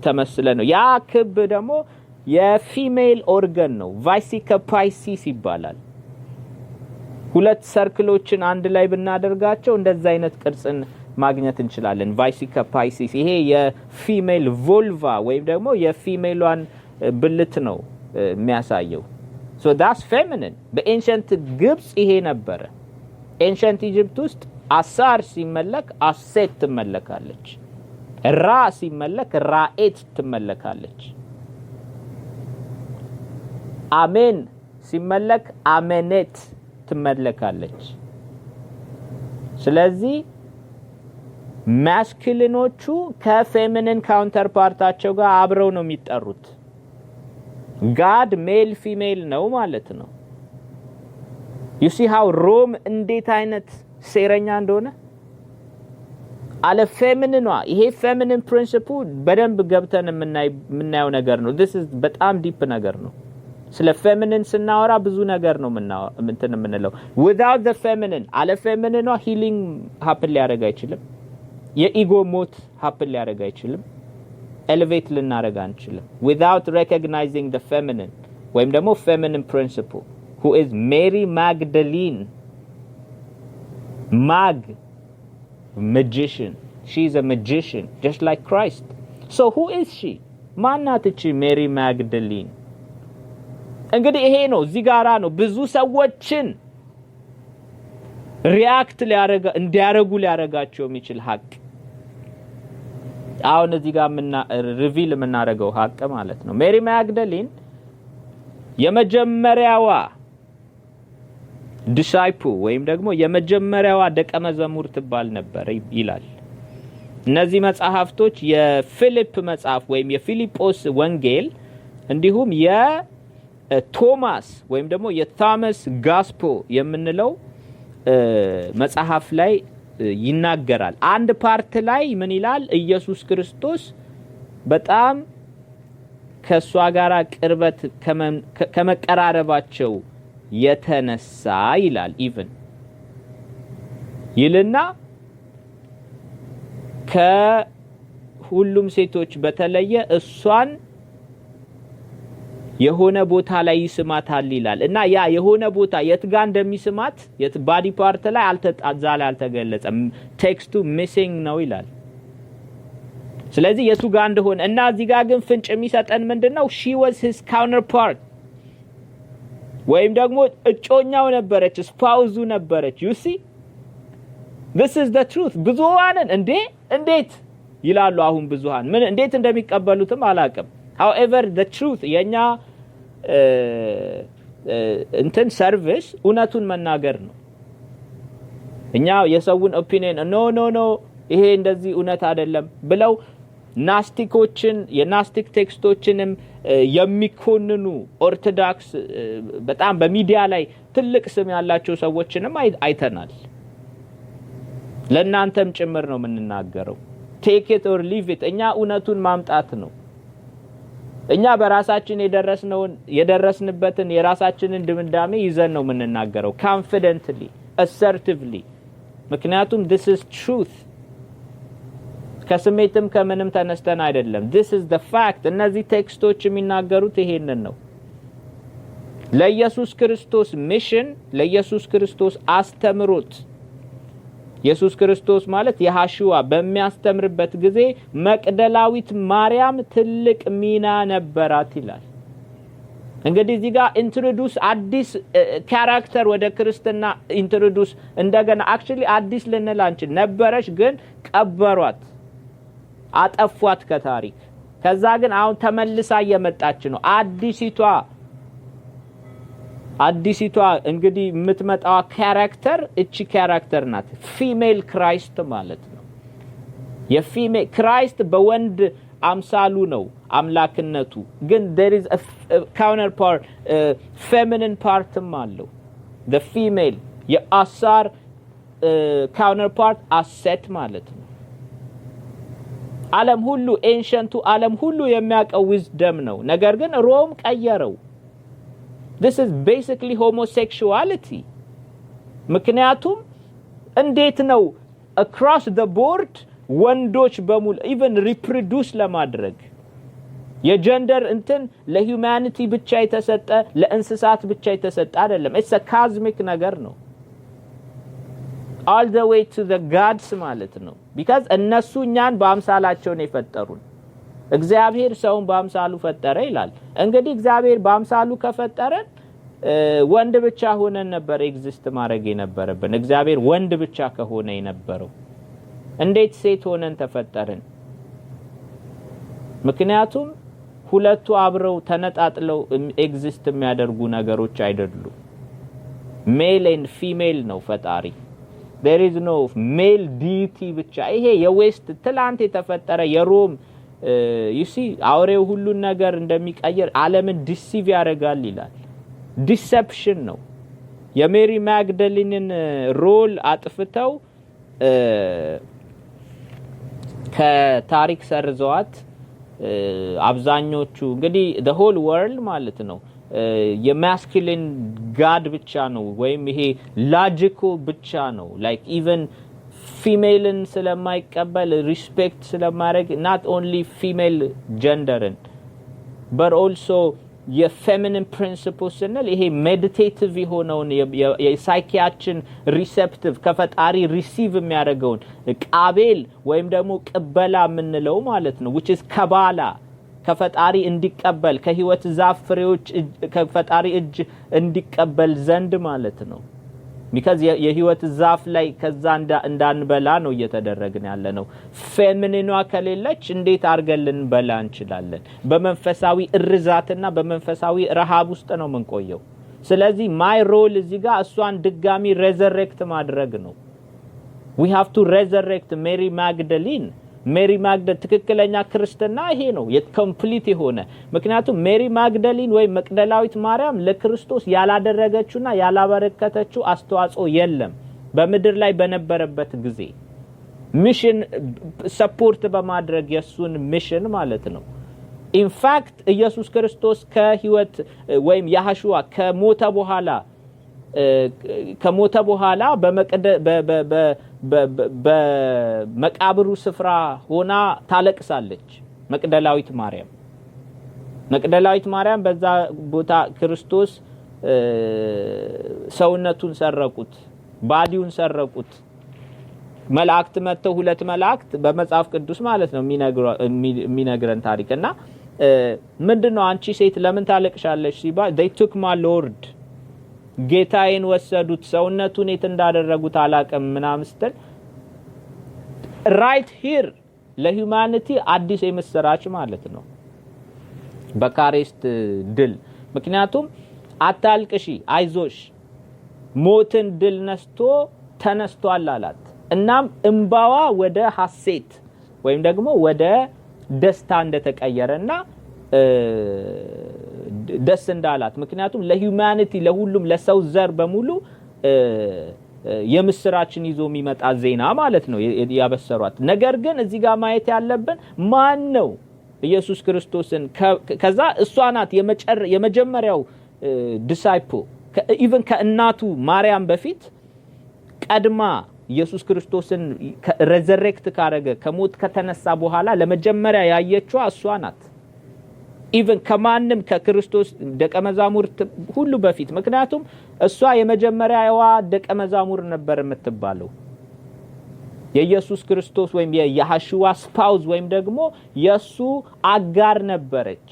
ተመስለ ነው። ያ ክብ ደግሞ የ female organ ነው። Vesica Piscis ይባላል። ሁለት circle ኦችን አንድ ላይ ብናደርጋቸው እንደዛ አይነት ቅርጽን ማግኘት እንችላለን። Vesica Piscis ይሄ የ female vulva ወይም ደግሞ የ female ሏን ብልት ነው የሚያሳየው። So that's feminine። በ ancient ግብጽ ይሄ ነበረ። Ancient Egypt ውስጥ አሳር ሲመለክ አሴት ትመለካለች። ራ ሲመለክ ራኤት ትመለካለች። አሜን ሲመለክ አሜኔት ትመለካለች። ስለዚህ masculine ኖቹ ከ feminine counterpart ኣቸው ጋር አብረው ነው የሚጠሩት። God male female ነው ማለት ነው። You see how ሮም እንዴት አይነት ሴረኛ እንደሆነ፣ አለ feminine ኗ። ይሄ feminine principle በደንብ ገብተን የምናየው ነገር ነው። This is በጣም deep ነገር ነው። ስለ feminine ስናወራ ብዙ ነገር ነው እንትን የምንለው። Without the feminine፣ አለ feminine ኗ healing happen ሊያደርግ አይችልም። የ ego ሞት happen ሊያደርግ አይችልም። Elevate ልናደርግ አንችልም። Without recognizing the feminine ወይም ደግሞ feminine principle, who is Mary Magdalene፣ mag magician. She is a magician just like Christ. So who is she? ማናት እቺ Mary Magdalene? እንግዲህ ይሄ ነው፣ እዚህ ጋራ ነው ብዙ ሰዎችን react እንዲያረጉ ሊያረጋቸው የሚችል ሀቅ፣ አሁን እዚህ ጋር reveal የምናደርገው ሀቅ ማለት ነው። Mary Magdalene የመጀመሪያዋ disciple ወይም ደግሞ የመጀመሪያዋ ደቀ መዝሙር ትባል ነበር ይላል። እነዚህ መጽሐፍቶች የፊሊፕ መጽሐፍ ወይም የፊልጶስ ወንጌል እንዲሁም የቶማስ ወይም ደግሞ የ Thomas Gospel የምንለው መጽሐፍ ላይ ይናገራል። አንድ part ላይ ምን ይላል? ኢየሱስ ክርስቶስ በጣም ከእሷ ጋር ቅርበት ከመቀራረባቸው የተነሳ ይላል። Even ይልና ከሁሉም ሴቶች በተለየ እሷን የሆነ ቦታ ላይ ይስማታል ይላል። እና ያ የሆነ ቦታ የት ጋር እንደሚስማት፣ የት body part ላይ እዛ ላይ አልተገለጸም። Text ኡ missing ነው ይላል። ስለዚህ የቱ ጋር እንደሆነ እና እዚህ ጋር ግን ፍንጭ የሚሰጠን ምንድን ነው? She was his counterpart ወይም ደግሞ እጮኛው ነበረች፣ spouse ኡ ነበረች። You see, this is the truth። ብዙሃንን እንዴ እንዴት ይላሉ። አሁን ብዙሃን ምን እንዴት እንደሚቀበሉትም አላቅም። However, the truth የኛ እንትን service እውነቱን መናገር ነው። እኛ የሰውን opinion "No, no, no፣ ይሄ እንደዚህ እውነት አይደለም" ብለው Gnostic ኦችን የ Gnostic text ኦችንም የሚኮንኑ ኦርቶዶክስ በጣም በሚዲያ ላይ ትልቅ ስም ያላቸው ሰዎችንም አይተናል። ለእናንተም ጭምር ነው የምንናገረው። Take it or leave it። እኛ እውነቱን ማምጣት ነው። እኛ በራሳችን የደረስነውን የደረስንበትን የራሳችንን ድምዳሜ ይዘን ነው የምንናገረው፣ confidently, assertively። ምክንያቱም this is truth። ከስሜትም ከምንም ተነስተን አይደለም። This is the fact። እነዚህ text ኦች የሚናገሩት ይሄንን ነው። ለኢየሱስ ክርስቶስ mission፣ ለኢየሱስ ክርስቶስ አስተምሮት፣ ኢየሱስ ክርስቶስ ማለት የሐሽዋ በሚያስተምርበት ጊዜ መቅደላዊት ማርያም ትልቅ ሚና ነበራት ይላል። እንግዲህ እዚህ ጋር introduce አዲስ character ወደ ክርስትና introduce እንደገና፣ actually አዲስ ልንል አንችል፣ ነበረች፣ ግን ቀበሯት፣ አጠፏት ከታሪክ። ከዛ ግን አሁን ተመልሳ እየመጣች ነው። አዲሲቷ እንግዲህ የምትመጣዋ character እቺ character ናት። Female Christ ማለት ነው። የ female Christ በወንድ አምሳሉ ነው አምላክነቱ፣ ግን there is a counterpart፣ feminine part ም አለው። The female የአሳር counterpart አሴት ማለት ነው። ዓለም ሁሉ፣ ancient ኡ ዓለም ሁሉ የሚያውቀው wisdom ነው። ነገር ግን ሮም ቀየረው። This is basically homosexuality። ምክንያቱም እንዴት ነው across the board ወንዶች በሙሉ even reproduce ለማድረግ የ gender እንትን ለ humanity ብቻ የተሰጠ፣ ለእንስሳት ብቻ የተሰጠ አይደለም። It's cosmic ነገር ነው። All the way to the gods ማለት ነው። Because እነሱ እኛን በአምሳላቸው ነው የፈጠሩን። እግዚአብሔር ሰውን በአምሳሉ ፈጠረ ይላል። እንግዲህ እግዚአብሔር በአምሳሉ ከፈጠረን ወንድ ብቻ ሆነን ነበር exist ማድረግ የነበረብን። እግዚአብሔር ወንድ ብቻ ከሆነ የነበረው እንዴት ሴት ሆነን ተፈጠርን? ምክንያቱም ሁለቱ አብረው ተነጣጥለው exist የሚያደርጉ ነገሮች አይደሉም። Male and female ነው ፈጣሪ። There is no male deity ብቻ። ይሄ የ West ትላንት የተፈጠረ የሮም፣ you see፣ አውሬው ሁሉን ነገር እንደሚቀይር ዓለምን deceive ያደርጋል ይላል። Deception ነው። የ Mary Magdalene ን role አጥፍተው ከታሪክ ሰርዘዋት አብዛኞቹ እንግዲህ the whole world ማለት ነው የ masculine god ብቻ ነው ወይም ይሄ logic ኡ ብቻ ነው፣ like even female ን ስለማይቀበል፣ respect ስለማያደርግ፣ not only female gender ን but also የ feminine principle ስንል ይሄ meditative የሆነውን የ psyche ያችን receptive ከፈጣሪ receive የሚያደርገውን ቃቤል ወይም ደግሞ ቅበላ የምንለው ማለት ነው፣ which is ከባላ፣ ከፈጣሪ እንዲቀበል፣ ከህይወት ዛፍ ፍሬዎች ከፈጣሪ እጅ እንዲቀበል ዘንድ ማለት ነው። Because የህይወት ዛፍ ላይ ከዛ እንዳንበላ ነው እየተደረግን ያለ ነው። Feminine ኗ ከሌለች እንዴት አድርገን ልንበላ እንችላለን? በመንፈሳዊ እርዛትና በመንፈሳዊ ረሃብ ውስጥ ነው የምንቆየው። ስለዚህ my role እዚህ ጋር እሷን ድጋሚ resurrect ማድረግ ነው። We have to resurrect Mary Magdalene። Mary Magdalene፣ ትክክለኛ ክርስትና ይሄ ነው complete የሆነ። ምክንያቱም Mary Magdalene ወይም መቅደላዊት ማርያም ለክርስቶስ ያላደረገችውና ያላበረከተችው አስተዋጽኦ የለም። በምድር ላይ በነበረበት ጊዜ mission support በማድረግ፣ የእሱን mission ማለት ነው። In fact ኢየሱስ ክርስቶስ ከህይወት ወይም ያህሹዋ ከሞተ በኋላ በመቃብሩ ስፍራ ሆና ታለቅሳለች መቅደላዊት ማርያም። መቅደላዊት ማርያም በዛ ቦታ ክርስቶስ ሰውነቱን ሰረቁት፣ body ውን ሰረቁት። መላእክት መጥተው፣ ሁለት መላእክት በመጽሐፍ ቅዱስ ማለት ነው የሚነግረን ታሪክ። እና ምንድን ነው፣ አንቺ ሴት ለምን ታለቅሻለሽ ሲባል "They took my Lord፣ ጌታዬን ወሰዱት፣ ሰውነቱን የት እንዳደረጉት አላቅም" ምናምን ስትል right here ለ humanity አዲስ የምስራች ማለት ነው በ Christ ድል። ምክንያቱም አታልቅሺ፣ አይዞሽ፣ ሞትን ድል ነስቶ ተነስቷል አላት። እናም እምባዋ ወደ ሀሴት ወይም ደግሞ ወደ ደስታ እንደተቀየረ እና ደስ እንዳላት፣ ምክንያቱም ለ humanity፣ ለሁሉም ለሰው ዘር በሙሉ የምስራችን ይዞ የሚመጣ ዜና ማለት ነው ያበሰሯት። ነገር ግን እዚህ ጋር ማየት ያለብን ማን ነው ኢየሱስ ክርስቶስን፣ ከዛ እሷ ናት የመጀመሪያው disciple፣ even ከእናቱ ማርያም በፊት ቀድማ ኢየሱስ ክርስቶስን resurrect ካረገ፣ ከሞት ከተነሳ በኋላ ለመጀመሪያ ያየችዋ እሷ ናት። Even ከማንም ከክርስቶስ ደቀ መዛሙርት ሁሉ በፊት። ምክንያቱም እሷ የመጀመሪያዋ ደቀ መዛሙር ነበር የምትባለው፣ የኢየሱስ ክርስቶስ ወይም የያህሽዋ spouse ወይም ደግሞ የእሱ አጋር ነበረች።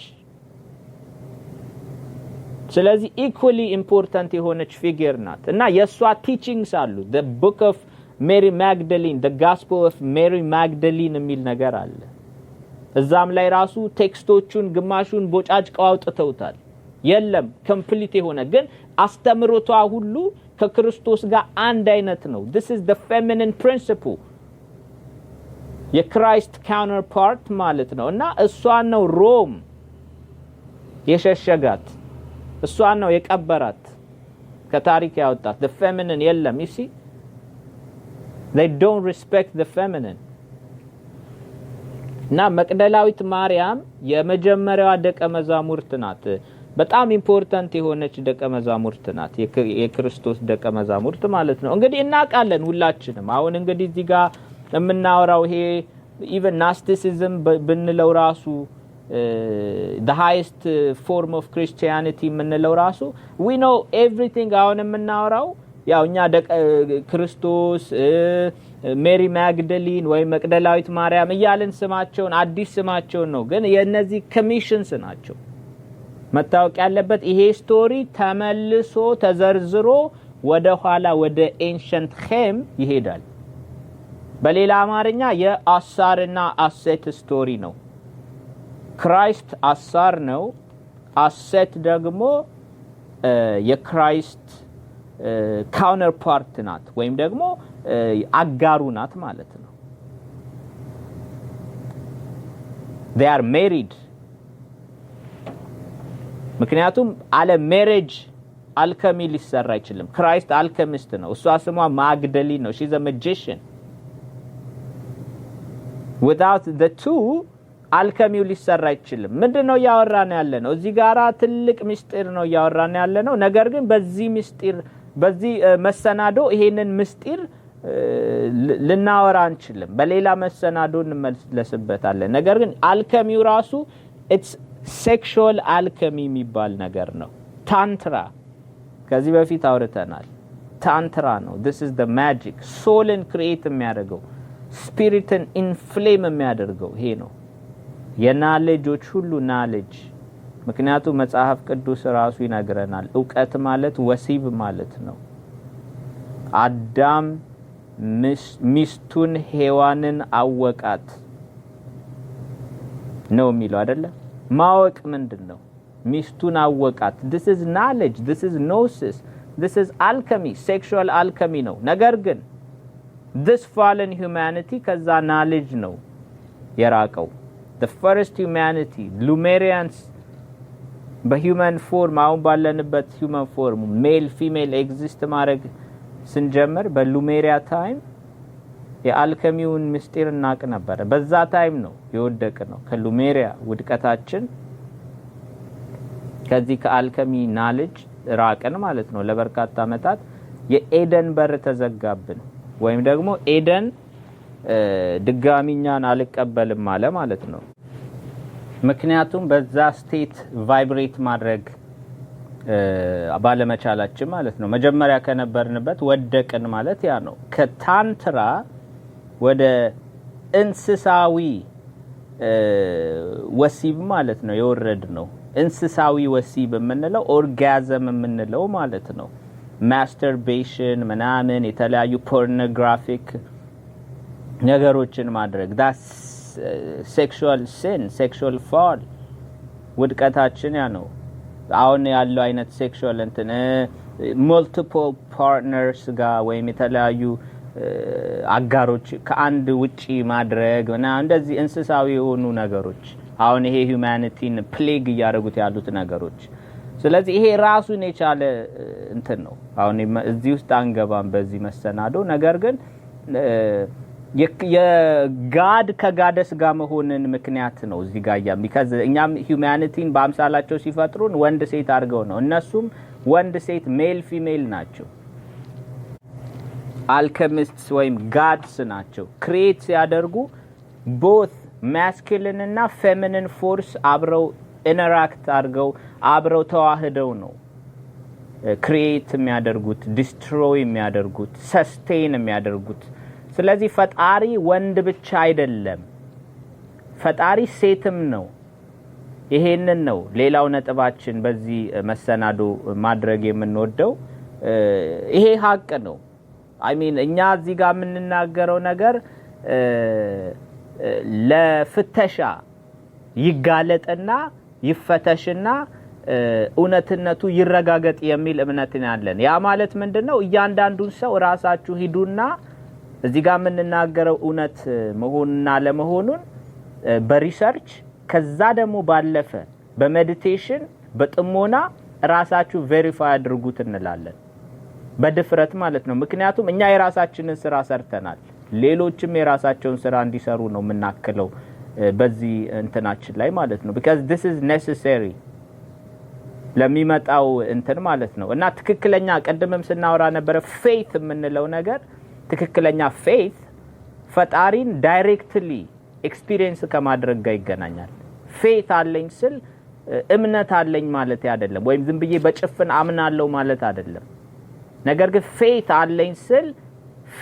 ስለዚህ equally important የሆነች figure ናት እና የእሷ teachings አሉ። Book of Mary Magdalene፣ Gospel of Mary Magdalene የሚል ነገር አለ። እዛም ላይ ራሱ text ኦቹን ግማሹን ቦጫጭቀው አውጥተውታል። የለም complete የሆነ፣ ግን አስተምሮቷ ሁሉ ከክርስቶስ ጋር አንድ አይነት ነው። This is the feminine principle፣ የ Christ counterpart ማለት ነው። እና እሷን ነው ሮም የሸሸጋት፣ እሷን ነው የቀበራት፣ ከታሪክ ያወጣት። The feminine የለም። You see, they don't respect the feminine። እና መቅደላዊት ማርያም የመጀመሪያዋ ደቀ መዛሙርት ናት። በጣም important የሆነች ደቀ መዛሙርት ናት። የክርስቶስ ደቀ መዛሙርት ማለት ነው። እንግዲህ እናውቃለን ሁላችንም። አሁን እንግዲህ እዚህ ጋር የምናወራው ይሄ even Gnosticism ብንለው ራሱ፣ the highest form of Christianity የምንለው ራሱ፣ we know everything። አሁን የምናወራው ያው እኛ ክርስቶስ፣ Mary Magdalene ወይም መቅደላዊት ማርያም እያልን ስማቸውን፣ አዲስ ስማቸውን ነው። ግን የእነዚህ commissions ናቸው። መታወቅ ያለበት ይሄ story ተመልሶ ተዘርዝሮ ወደ ኋላ ወደ ancient ኬም ይሄዳል። በሌላ አማርኛ የአሳርና አሴት story ነው። Christ አሳር ነው። አሴት ደግሞ የ Christ counterpart ናት ወይም ደግሞ አጋሩ ናት ማለት ነው። They are married። ምክንያቱም አለ marriage alchemy ሊሰራ አይችልም። Christ alchemist ነው። እሷ ስሟ Magdalene ነው። She's a magician። Without the two alchemy ው ሊሰራ አይችልም። ምንድን ነው እያወራን ያለ ነው? እዚህ ጋራ ትልቅ ምስጢር ነው እያወራን ያለ ነው። ነገር ግን በዚህ ምስጢር፣ በዚህ መሰናዶ ይሄንን ምስጢር ልናወራ አንችልም። በሌላ መሰናዶ እንመለስበታለን። ነገር ግን alchemy ው ራሱ it's sexual alchemy የሚባል ነገር ነው። Tantra ከዚህ በፊት አውርተናል። Tantra ነው። This is the magic soul ን create የሚያደርገው፣ spirit ን inflame የሚያደርገው ይሄ ነው። የ knowledge ኦች ሁሉ knowledge። ምክንያቱም መጽሐፍ ቅዱስ ራሱ ይነግረናል። እውቀት ማለት ወሲብ ማለት ነው። አዳም ሚስቱን ሔዋንን አወቃት ነው የሚለው አይደለ? ማወቅ ምንድን ነው? ሚስቱን አወቃት። This is knowledge, this is gnosis, this is alchemy, sexual alchemy ነው። ነገር ግን this fallen humanity ከዛ knowledge ነው የራቀው። The first humanity, Lemurians, በ human form፣ አሁን ባለንበት human form male female exist ማድረግ ስንጀምር በ Lemuria time የ alchemy ውን ምስጢር እናቅ ነበረ። በዛ time ነው የወደቅነው። ከሉሜሪያ ውድቀታችን ከዚህ ከ alchemy knowledge ራቅን ማለት ነው። ለበርካታ ዓመታት የኤደን በር ተዘጋብን፣ ወይም ደግሞ ኤደን ድጋሚ እኛን አልቀበልም አለ ማለት ነው። ምክንያቱም በዛ state vibrate ማድረግ ባለመቻላችን ማለት ነው። መጀመሪያ ከነበርንበት ወደቅን ማለት ያ ነው። ከ tantra ወደ እንስሳዊ ወሲብ ማለት ነው የወረድነው። እንስሳዊ ወሲብ የምንለው orgasm የምንለው ማለት ነው። Masturbation ምናምን፣ የተለያዩ pornographic ነገሮችን ማድረግ፣ that's sexual sin, sexual fall። ውድቀታችን ያ ነው። አሁን ያለው አይነት sexual እንትን multiple partners ጋር ወይም የተለያዩ አጋሮች ከአንድ ውጪ ማድረግ ምናምን፣ እንደዚህ እንስሳዊ የሆኑ ነገሮች፣ አሁን ይሄ humanity ን plague እያደረጉት ያሉት ነገሮች። ስለዚህ ይሄ ራሱን የቻለ እንትን ነው። አሁን እዚህ ውስጥ አንገባም በዚህ መሰናዶ። ነገር ግን የ god ከ goddess ጋር መሆንን ምክንያት ነው እዚህ ጋር yeah, because እኛም humanity ን በአምሳላቸው ሲፈጥሩን ወንድ ሴት አድርገው ነው። እነሱም ወንድ ሴት male female ናቸው። Alchemists ወይም gods ናቸው። Create ሲያደርጉ both masculine እና feminine force አብረው interact አድርገው፣ አብረው ተዋህደው ነው create የሚያደርጉት፣ destroy የሚያደርጉት፣ sustain የሚያደርጉት። ስለዚህ ፈጣሪ ወንድ ብቻ አይደለም፣ ፈጣሪ ሴትም ነው። ይሄንን ነው ሌላው ነጥባችን በዚህ መሰናዶ ማድረግ የምንወደው። ይሄ ሀቅ ነው። I mean፣ እኛ እዚህ ጋር የምንናገረው ነገር ለፍተሻ ይጋለጥና ይፈተሽና እውነትነቱ ይረጋገጥ የሚል እምነት ያለን። ያ ማለት ምንድን ነው? እያንዳንዱን ሰው ራሳችሁ ሂዱና እዚህ ጋር የምንናገረው እውነት መሆኑና አለመሆኑን በ research፣ ከዛ ደግሞ ባለፈ በ meditation፣ በጥሞና ራሳችሁ verify አድርጉት እንላለን። በድፍረት ማለት ነው። ምክንያቱም እኛ የራሳችንን ስራ ሰርተናል። ሌሎችም የራሳቸውን ስራ እንዲሰሩ ነው የምናክለው በዚህ እንትናችን ላይ ማለት ነው። Because this is necessary ለሚመጣው እንትን ማለት ነው። እና ትክክለኛ፣ ቅድምም ስናወራ ነበረ፣ faith የምንለው ነገር፣ ትክክለኛ faith ፈጣሪን directly experience ከማድረግ ጋር ይገናኛል። Faith አለኝ ስል እምነት አለኝ ማለት አይደለም፣ ወይም ዝም ብዬ በጭፍን አምናለሁ ማለት አይደለም። ነገር ግን faith አለኝ ስል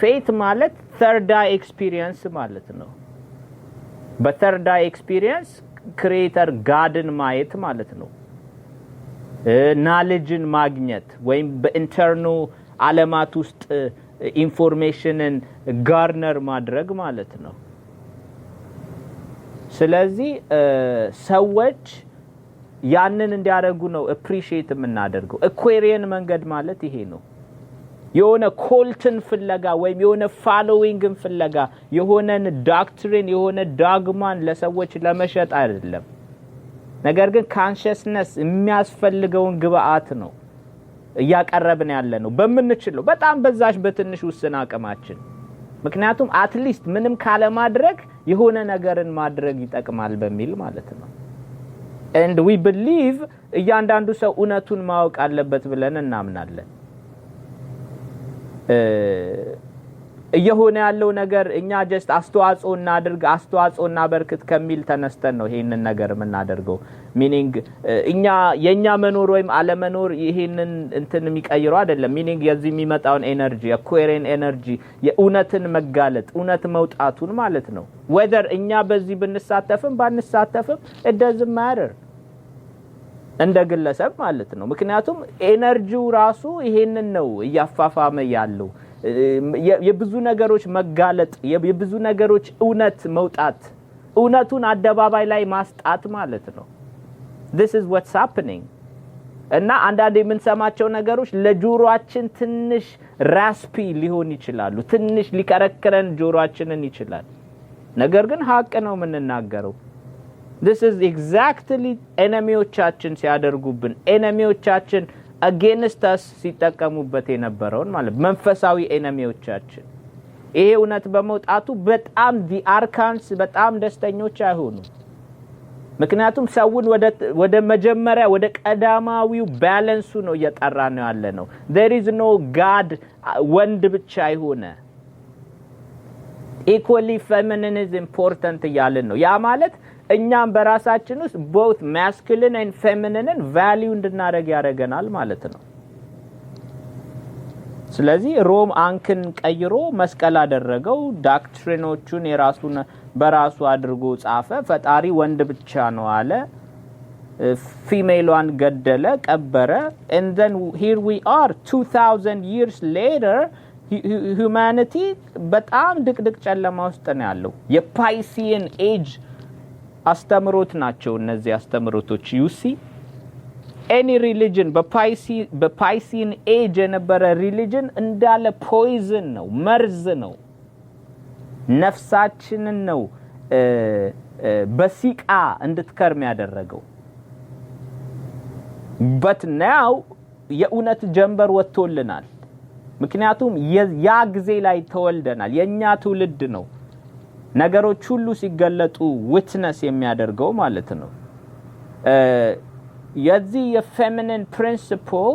faith ማለት third eye experience ማለት ነው። በ third eye experience creator God ን ማየት ማለት ነው። Knowledge ን ማግኘት ወይም በ internal አለማት ውስጥ information ን garner ማድረግ ማለት ነው። ስለዚህ ሰዎች ያንን እንዲያደርጉ ነው appreciate የምናደርገው። Aquarian መንገድ ማለት ይሄ ነው። የሆነ cult ን ፍለጋ ወይም የሆነ following ን ፍለጋ፣ የሆነን doctrine፣ የሆነ dogma ን ለሰዎች ለመሸጥ አይደለም። ነገር ግን consciousness የሚያስፈልገውን ግብአት ነው እያቀረብን ያለነው በምንችለው በጣም በዛች በትንሽ ውስን አቅማችን። ምክንያቱም at least ምንም ካለማድረግ የሆነ ነገርን ማድረግ ይጠቅማል በሚል ማለት ነው። And we believe እያንዳንዱ ሰው እውነቱን ማወቅ አለበት ብለን እናምናለን። እየሆነ ያለው ነገር እኛ just አስተዋጽኦ እናድርግ፣ አስተዋጽኦ እናበርክት ከሚል ተነስተን ነው ይሄንን ነገር የምናደርገው። Meaning እኛ የእኛ መኖር ወይም አለመኖር ይሄንን እንትን የሚቀይረው አይደለም። Meaning የዚህ የሚመጣውን energy፣ የ Aquarian energy፣ የእውነትን መጋለጥ፣ እውነት መውጣቱን ማለት ነው። Whether እኛ በዚህ ብንሳተፍም ባንሳተፍም it doesn't matter እንደ ግለሰብ ማለት ነው። ምክንያቱም energy ው ራሱ ይሄንን ነው እያፋፋመ ያለው። የብዙ ነገሮች መጋለጥ፣ የብዙ ነገሮች እውነት መውጣት፣ እውነቱን አደባባይ ላይ ማስጣት ማለት ነው። This is what's happening። እና አንዳንድ የምንሰማቸው ነገሮች ለጆሮአችን ትንሽ raspy ሊሆን ይችላሉ። ትንሽ ሊከረክረን ጆሮአችንን ይችላል። ነገር ግን ሀቅ ነው የምንናገረው። This is exactly enemy ዎቻችን ሲያደርጉብን፣ enemy ዎቻችን against us ሲጠቀሙበት የነበረውን ማለት መንፈሳዊ enemy ዎቻችን። ይሄ እውነት በመውጣቱ በጣም the archons በጣም ደስተኞች አይሆኑም። ምክንያቱም ሰውን ወደ መጀመሪያ ወደ ቀዳማዊው balance ኡ ነው እየጠራ ነው ያለ ነው። There is no God ወንድ ብቻ የሆነ፣ equally feminine is important እያልን ነው። ያ ማለት እኛም በራሳችን ውስጥ both masculine and feminine ን value እንድናደርግ ያደርገናል ማለት ነው። ስለዚህ ሮም አንክን ቀይሮ መስቀል አደረገው። Doctrine ኦቹን የራሱን በራሱ አድርጎ ጻፈ። ፈጣሪ ወንድ ብቻ ነው አለ። Female ሏን ገደለ፣ ቀበረ። And then here we are 2000 years later፣ humanity በጣም ድቅድቅ ጨለማ ውስጥ ነው ያለው። የ Piscean Age አስተምሮት ናቸው እነዚህ አስተምሮቶች። You see, any religion በ Piscean Age የነበረ religion እንዳለ poison ነው፣ መርዝ ነው። ነፍሳችንን ነው በሲቃ እንድትከርም ያደረገው። But now የእውነት ጀንበር ወጥቶልናል። ምክንያቱም ያ ጊዜ ላይ ተወልደናል። የእኛ ትውልድ ነው ነገሮች ሁሉ ሲገለጡ witness የሚያደርገው ማለት ነው። የዚህ የ feminine principle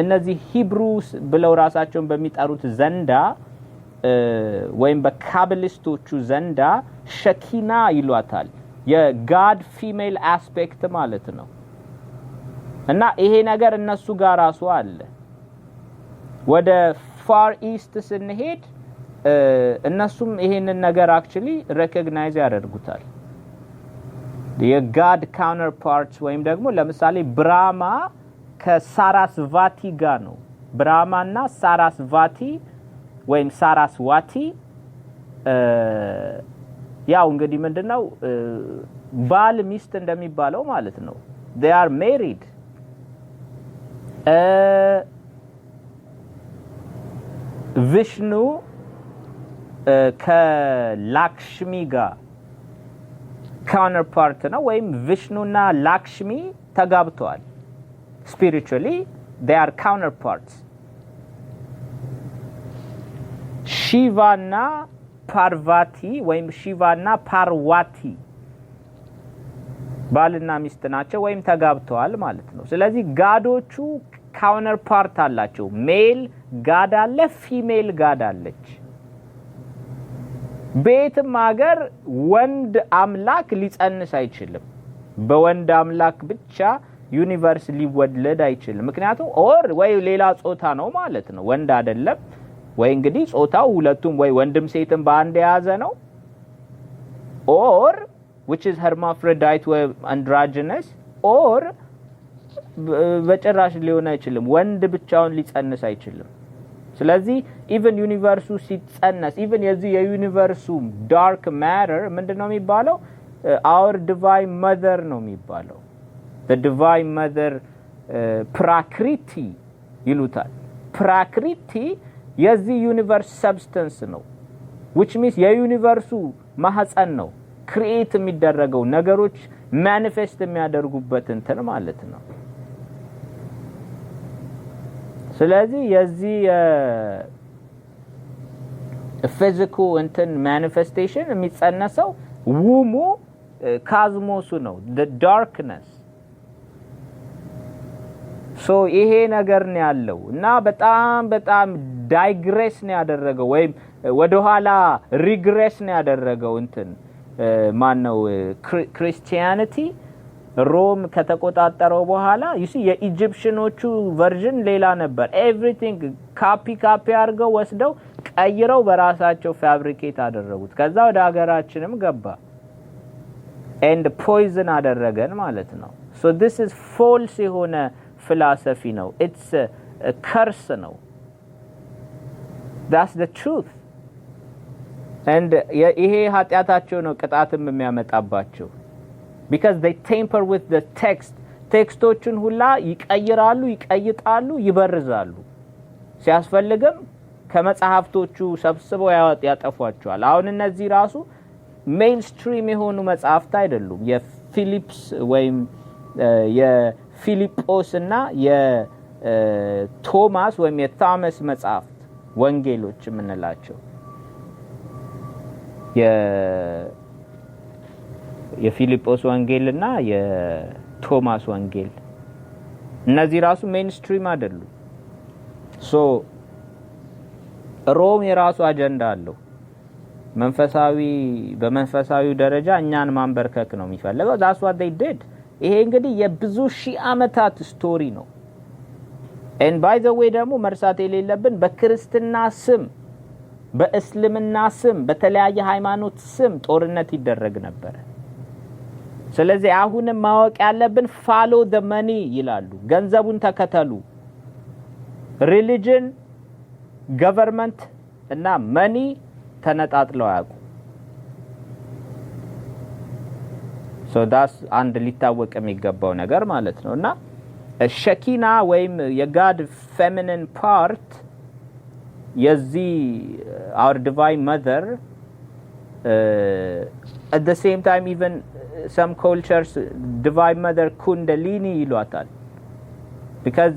እነዚህ Hebrews ብለው ራሳቸውን በሚጠሩት ዘንዳ ወይም በ Kabbalist ኦቹ ዘንዳ ሸኪና ይሏታል። የ God female aspect ማለት ነው። እና ይሄ ነገር እነሱ ጋር ራሱ አለ። ወደ Far East ስንሄድ እነሱም ይሄንን ነገር actually recognize ያደርጉታል። የ God counterparts ወይም ደግሞ ለምሳሌ ብራማ ከሳራስቫቲ ጋር ነው። ብራማና ሳራስቫቲ ወይም ሳራስዋቲ ያው እንግዲህ ምንድነው ባል ሚስት እንደሚባለው ማለት ነው። They are married። ቪሽኑ ከላክሽሚ ጋር counterpart ነው ወይም ቪሽኑና ላክሽሚ ተጋብተዋል። Spiritually they are counterparts። ሺቫና ፓርቫቲ ወይም ሺቫና ፓርዋቲ ባልና ሚስት ናቸው ወይም ተጋብተዋል ማለት ነው። ስለዚህ god ኦቹ counterpart አላቸው። Male god አለ፣ female god አለች። በየትም ሀገር ወንድ አምላክ ሊጸንስ አይችልም። በወንድ አምላክ ብቻ universe ሊወለድ አይችልም። ምክንያቱም or ወይ ሌላ ጾታ ነው ማለት ነው፣ ወንድ አይደለም። ወይ እንግዲህ ጾታው ሁለቱም ወይ ወንድም ሴትም በአንድ የያዘ ነው or which is hermaphrodite ወይ androgynous or በጭራሽ ሊሆን አይችልም። ወንድ ብቻውን ሊጸንስ አይችልም። ስለዚህ even universe ኡ ሲጸነስ፣ even የዚህ የ universe ኡ dark matter ምንድን ነው የሚባለው? Our divine mother ነው የሚባለው። Divine mother ፕራክሪቲ ይሉታል። ፕራክሪቲ የዚህ universe substance ነው፣ which means የ universe ኡ ማህፀን ነው። Create የሚደረገው ነገሮች manifest የሚያደርጉበት እንትን ማለት ነው። ስለዚህ የዚህ physical እንትን manifestation የሚጸነሰው womb ኡ cosmos ኡ ነው፣ darkness። So ይሄ ነገር ነው ያለው እና በጣም በጣም digress ነው ያደረገው ወይም ወደኋላ regress ነው ያደረገው እንትን ማን ነው Christianity ሮም ከተቆጣጠረው በኋላ። You see, የ Egyptian ኦቹ version ሌላ ነበር። Everything copy copy አድርገው ወስደው ቀይረው በራሳቸው fabricate አደረጉት። ከዛ ወደ ሀገራችንም ገባ and poison አደረገን ማለት ነው። So this is false የሆነ philosophy ነው። It's Curse ነው። That's the truth, and ይሄ ኃጢአታቸው ነው ቅጣትም የሚያመጣባቸው because they tamper with the text። Text ኦቹን ሁላ ይቀይራሉ፣ ይቀይጣሉ፣ ይበርዛሉ። ሲያስፈልግም ከመጽሐፍቶቹ ሰብስበው ያጠፏቸዋል። አሁን እነዚህ ራሱ mainstream የሆኑ መጽሐፍት አይደሉም። የፊሊፕስ ወይም የፊሊጶስ እና የቶማስ ወይም የቶማስ መጽሐፍት፣ ወንጌሎች የምንላቸው፣ የፊልጶስ ወንጌል እና የቶማስ ወንጌል፣ እነዚህ ራሱ mainstream አይደሉም። So ሮም የራሱ አጀንዳ አለው። በመንፈሳዊ ደረጃ እኛን ማንበርከክ ነው የሚፈልገው። That's what they did። ይሄ እንግዲህ የብዙ ሺህ ዓመታት story ነው። And by the way ደግሞ መርሳት የሌለብን በክርስትና ስም፣ በእስልምና ስም፣ በተለያየ ሃይማኖት ስም ጦርነት ይደረግ ነበረ። ስለዚህ አሁንም ማወቅ ያለብን follow the money ይላሉ። ገንዘቡን ተከተሉ። Religion፣ government እና money ተነጣጥለው አያውቁም። So that's አንድ ሊታወቅ የሚገባው ነገር ማለት ነው። እና ሸኪና ወይም የ God feminine part የዚህ our divine mother, at the same time even some cultures divine mother Kundalini ይሏታል because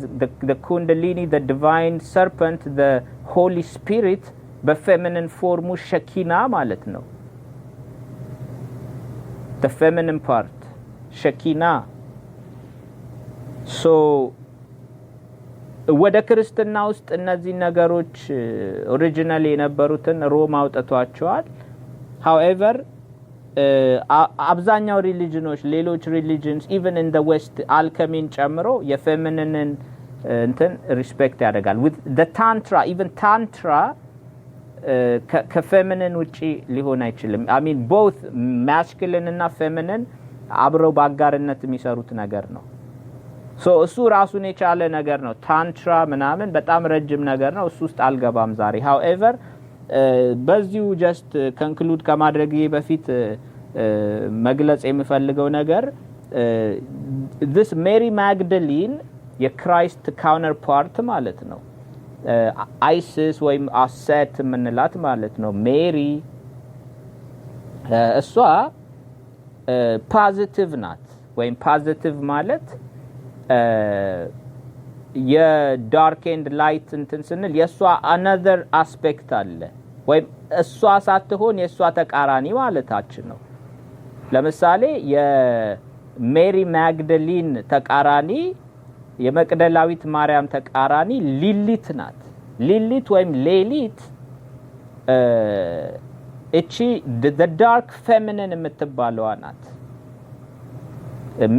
the Kundalini, the divine serpent, the Holy Spirit በ feminine form ኡ ሸኪና ማለት ነው። The feminine part ሸኪና። So ወደ ክርስትና ውስጥ እነዚህ ነገሮች original የነበሩትን ሮም አውጥቷቸዋል። However አብዛኛው religion ኦች፣ ሌሎች religions even in West alchemy ን ጨምሮ የ feminine ን እንትን respect ያደርጋል። With tantra, even tantra ከ feminine ውጪ ሊሆን አይችልም። I mean, both masculine እና feminine አብረው በአጋርነት የሚሰሩት ነገር ነው። So እሱ ራሱን የቻለ ነገር ነው። Tantra ምናምን በጣም ረጅም ነገር ነው። እሱ ውስጥ አልገባም ዛሬ። However በዚሁ just conclude ከማድረጌ በፊት መግለጽ የምፈልገው ነገር this Mary Magdalene የ Christ counterpart ማለት ነው። Isis ወይም አሴት የምንላት ማለት ነው። Mary እሷ positive ናት። ወይም positive ማለት የ dark and light እንትን ስንል የእሷ another aspect አለ፣ ወይም እሷ ሳትሆን የእሷ ተቃራኒ ማለታችን ነው። ለምሳሌ የ Mary Magdalene ተቃራኒ፣ የመቅደላዊት ማርያም ተቃራኒ ሊሊት ናት። ሊሊት ወይም ሌሊት እቺ dark feminine የምትባለዋ ናት።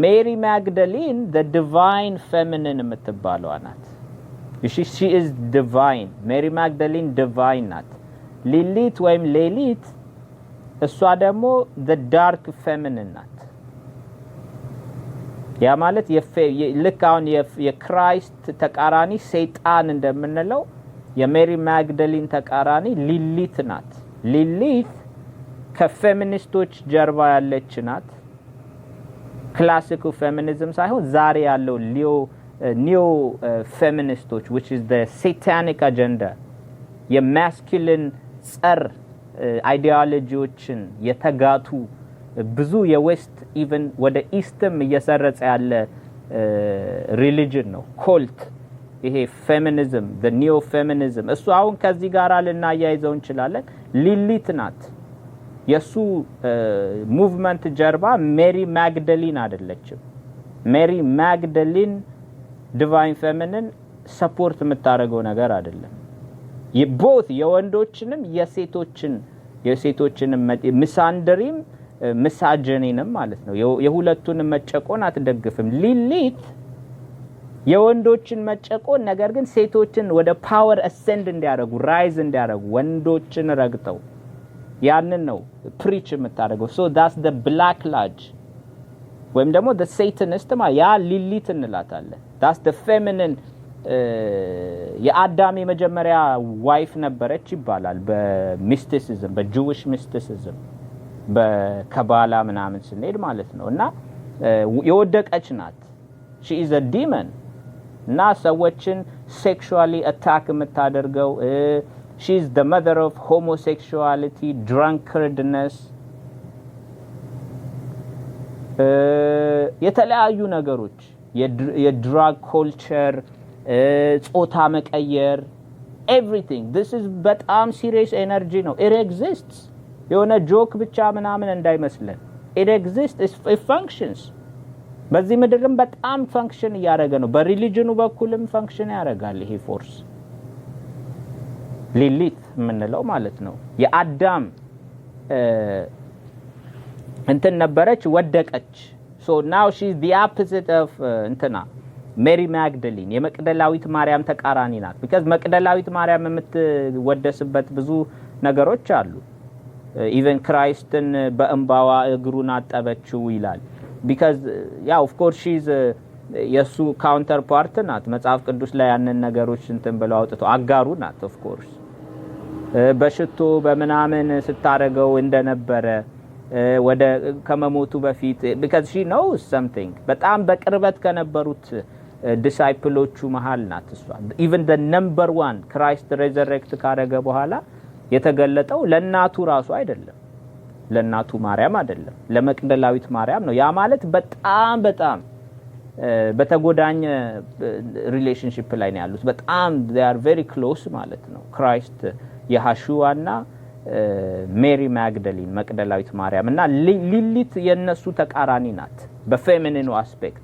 Mary Magdalene divine feminine የምትባለዋ ናት። She is divine። Mary Magdalene divine ናት። ሊሊት ወይም ሌሊት እሷ ደግሞ dark feminine ናት። ያ ማለት ልክ አሁን የ Christ ተቃራኒ ሰይጣን እንደምንለው የ Mary Magdalene ተቃራኒ ሊሊት ናት። ሊሊት ከፌሚኒስቶች ጀርባ ያለች ናት። Classic ኡ feminism ሳይሆን ዛሬ ያለው neo feminist ኦች, which is the satanic agenda፣ የ masculine ጸር ideology ዎችን የተጋቱ፣ ብዙ የ West even ወደ East ም እየሰረጸ ያለ religion ነው። Cult ይሄ feminism, neo feminism፣ እሱ አሁን ከዚህ ጋር ልናያይዘው እንችላለን። ሊሊት ናት። የእሱ movement ጀርባ Mary Magdalene አይደለችም። Mary Magdalene divine feminine support የምታደርገው ነገር አይደለም። Both የወንዶችንም የሴቶችንም misandry ም misogyny ንም ማለት ነው። የሁለቱንም መጨቆን አትደግፍም። ሊሊት የወንዶችን መጨቆን ነገር ግን ሴቶችን ወደ power ascend እንዲያደርጉ፣ rise እንዲያደርጉ፣ ወንዶችን ረግጠው ያንን ነው preach የምታደርገው። So that's the Black Lodge ወይም ደግሞ the Satanist ያ ሊሊት እንላታለን። That's the feminine የአዳም የመጀመሪያ wife ነበረች ይባላል በ mysticism፣ በ Jewish mysticism፣ በከባላ ምናምን ስንሄድ ማለት ነው። እና የወደቀች ናት። She is a demon እና ሰዎችን sexually attack የምታደርገው። She is the mother of homosexuality, drunkardness፣ የተለያዩ ነገሮች፣ የ drug culture፣ ጾታ መቀየር፣ everything. This is በጣም serious energy ነው። It exists። የሆነ joke ብቻ ምናምን እንዳይመስለን። It exist, it functions። በዚህ ምድርም በጣም function እያደረገ ነው። በ religion ኑ በኩልም function ያደርጋል። ይሄ force ሊሊት የምንለው ማለት ነው። የአዳም እንትን ነበረች፣ ወደቀች። So now she the opposite of እንትና Mary Magdalene፣ የመቅደላዊት ማርያም ተቃራኒ ናት። Because መቅደላዊት ማርያም የምትወደስበት ብዙ ነገሮች አሉ። Even Christ ን በእንባዋ እግሩን አጠበችው ይላል። Because yeah, of course she's የእሱ counterpart ናት። መጽሐፍ ቅዱስ ላይ ያንን ነገሮች እንትን ብለው አውጥተው አጋሩ ናት። Of course በሽቶ በምናምን ስታረገው እንደነበረ ወደ ከመሞቱ በፊት፣ because she knows something። በጣም በቅርበት ከነበሩት disciple ኦቹ መሀል ናት እሷ። Even the number one Christ resurrect ካረገ በኋላ የተገለጠው ለእናቱ ራሱ አይደለም፣ ለእናቱ ማርያም አይደለም፣ ለመቅደላዊት ማርያም ነው። ያ ማለት በጣም በጣም በተጎዳኘ relationship ላይ ነው ያሉት። በጣም they are very close ማለት ነው። Christ የሐሹዋ እና Mary Magdalene፣ መቅደላዊት ማርያም። እና ሊሊት የነሱ ተቃራኒ ናት። በ feminine ኑ aspect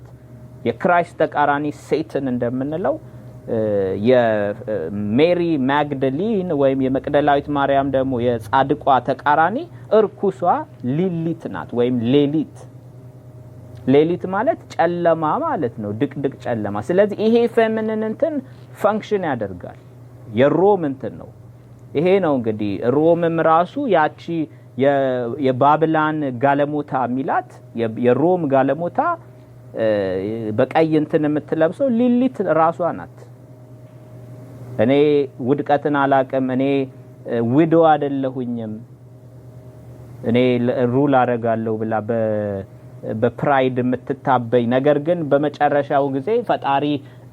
የ Christ ተቃራኒ Satan እንደምንለው የ Mary Magdalene ወይም የመቅደላዊት ማርያም ደግሞ የጻድቋ ተቃራኒ እርኩሷ ሊሊት ናት ወይም ሌሊት። ሌሊት ማለት ጨለማ ማለት ነው፣ ድቅድቅ ጨለማ። ስለዚህ ይሄ feminine እንትን function ያደርጋል። የሮም እንትን ነው። ይሄ ነው እንግዲህ ሮምም ራሱ ያቺ የባብላን ጋለሞታ የሚላት፣ የሮም ጋለሞታ በቀይ እንትን የምትለብሰው ሊሊት ራሷ ናት። እኔ ውድቀትን አላቅም፣ እኔ widow አይደለሁኝም፣ እኔ rule አረጋለሁ ብላ በ pride የምትታበይ፣ ነገር ግን በመጨረሻው ጊዜ ፈጣሪ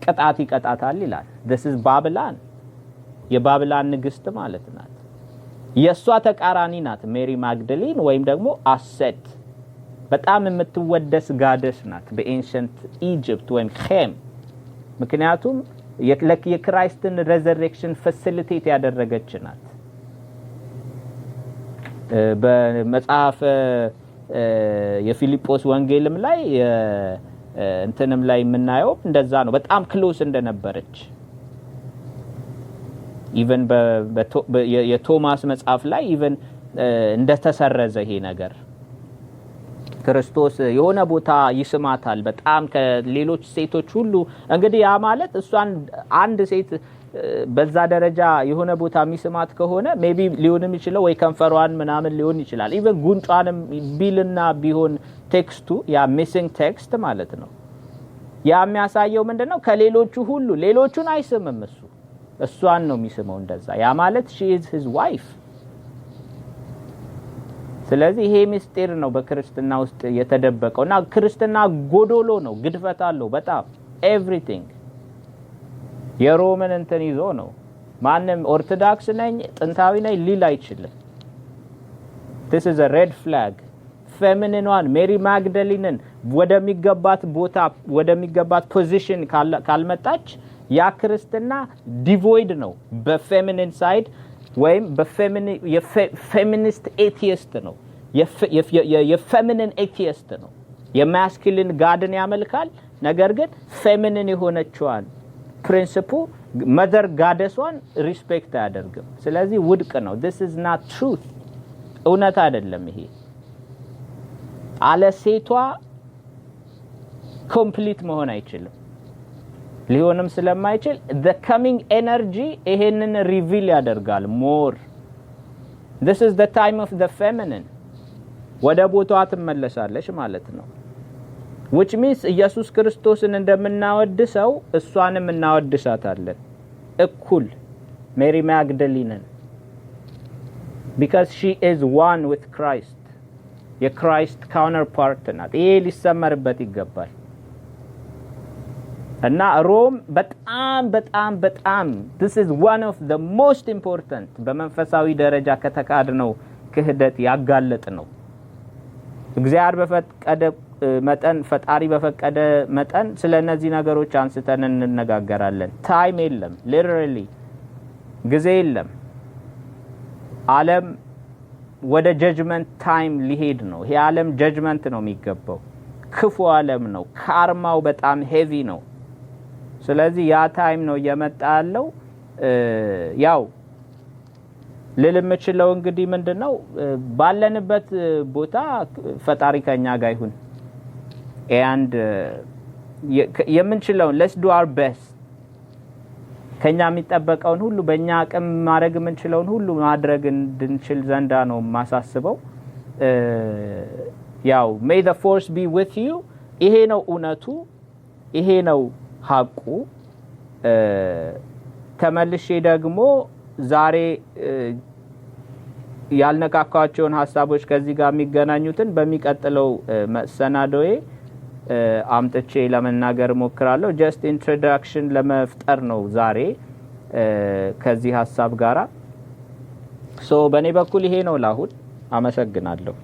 ቅጣት ይቀጣታል ይላል። This is ባብላን፣ የባብላን ንግስት ማለት ናት። የእሷ ተቃራኒ ናት Mary Magdalene ወይም ደግሞ አሴት። በጣም የምትወደስ goddess ናት በ ancient Egypt ወይም ኬም፣ ምክንያቱም የ Christ ን resurrection facilitate ያደረገች ናት። በመጽሐፈ የፊልጶስ ወንጌልም ላይ እንትንም ላይ የምናየው እንደዛ ነው። በጣም close እንደነበረች even የቶማስ መጽሐፍ ላይ even እንደተሰረዘ ይሄ ነገር፣ ክርስቶስ የሆነ ቦታ ይስማታል በጣም ከሌሎች ሴቶች ሁሉ። እንግዲህ ያ ማለት እሷን አንድ ሴት በዛ ደረጃ የሆነ ቦታ የሚስማት ከሆነ maybe ሊሆን የሚችለው ወይ ከንፈሯን ምናምን ሊሆን ይችላል። Even ጉንጯንም ቢልና ቢሆን text ኡ ያ missing text ማለት ነው። ያ የሚያሳየው ምንድን ነው? ከሌሎቹ ሁሉ ሌሎቹን አይስምም፣ እሱ እሷን ነው የሚስመው እንደዛ። ያ ማለት she is his wife። ስለዚህ ይሄ ምስጢር ነው በክርስትና ውስጥ የተደበቀው። እና ክርስትና ጎዶሎ ነው፣ ግድፈት አለው በጣም። Everything የሮምን እንትን ይዞ ነው። ማንም ኦርቶዶክስ ነኝ፣ ጥንታዊ ነኝ ሊል አይችልም። This is a red flag። Feminine ኗን Mary Magdalene ን ወደሚገባት ቦታ፣ ወደሚገባት position ካልመጣች ያ ክርስትና devoid ነው በ feminine side ወይም የፌሚኒስት atheist ነው። የ feminine atheist ነው። የ masculine God ን ያመልካል። ነገር ግን feminine የሆነችዋን principle mother goddess ኧን respect አያደርግም። ስለዚህ ውድቅ ነው። This is not truth፣ እውነት አይደለም። ይሄ አለ ሴቷ complete መሆን አይችልም። ሊሆንም ስለማይችል the coming energy ይሄንን reveal ያደርጋል more። This is the time of the feminine። ወደ ቦታዋ ትመለሳለች ማለት ነው። Which means ኢየሱስ ክርስቶስን እንደምናወድሰው እሷንም እናወድሳታለን እኩል Mary Magdalene ን, because she is one with Christ። የ Christ counterpart ናት። ይሄ ሊሰመርበት ይገባል። እና ሮም በጣም በጣም በጣም this is one of the most important በመንፈሳዊ ደረጃ ከተካድነው ክህደት ያጋለጥ ነው። እግዚአብሔር በፈቀደ መጠን፣ ፈጣሪ በፈቀደ መጠን ስለ እነዚህ ነገሮች አንስተን እንነጋገራለን። Time የለም፣ literally ጊዜ የለም። ዓለም ወደ judgment time ሊሄድ ነው። ይሄ ዓለም judgment ነው የሚገባው። ክፉ ዓለም ነው። Karma ው በጣም heavy ነው። ስለዚህ ያ time ነው እየመጣ ያለው። ያው ልል የምችለው እንግዲህ ምንድን ነው፣ ባለንበት ቦታ ፈጣሪ ከኛ ጋር ይሁን and የምንችለውን let's do our best። ከኛ የሚጠበቀውን ሁሉ፣ በእኛ አቅም ማድረግ የምንችለውን ሁሉ ማድረግ እንድንችል ዘንዳ ነው የማሳስበው። ያው may the force be with you። ይሄ ነው እውነቱ፣ ይሄ ነው ሀቁ። ተመልሼ ደግሞ ዛሬ ያልነካካኋቸውን ሀሳቦች ከዚህ ጋር የሚገናኙትን በሚቀጥለው መሰናዶዬ አምጥቼ ለመናገር እሞክራለሁ። Just introduction ለመፍጠር ነው ዛሬ ከዚህ ሀሳብ ጋራ። So በእኔ በኩል ይሄ ነው ላሁን። አመሰግናለሁ።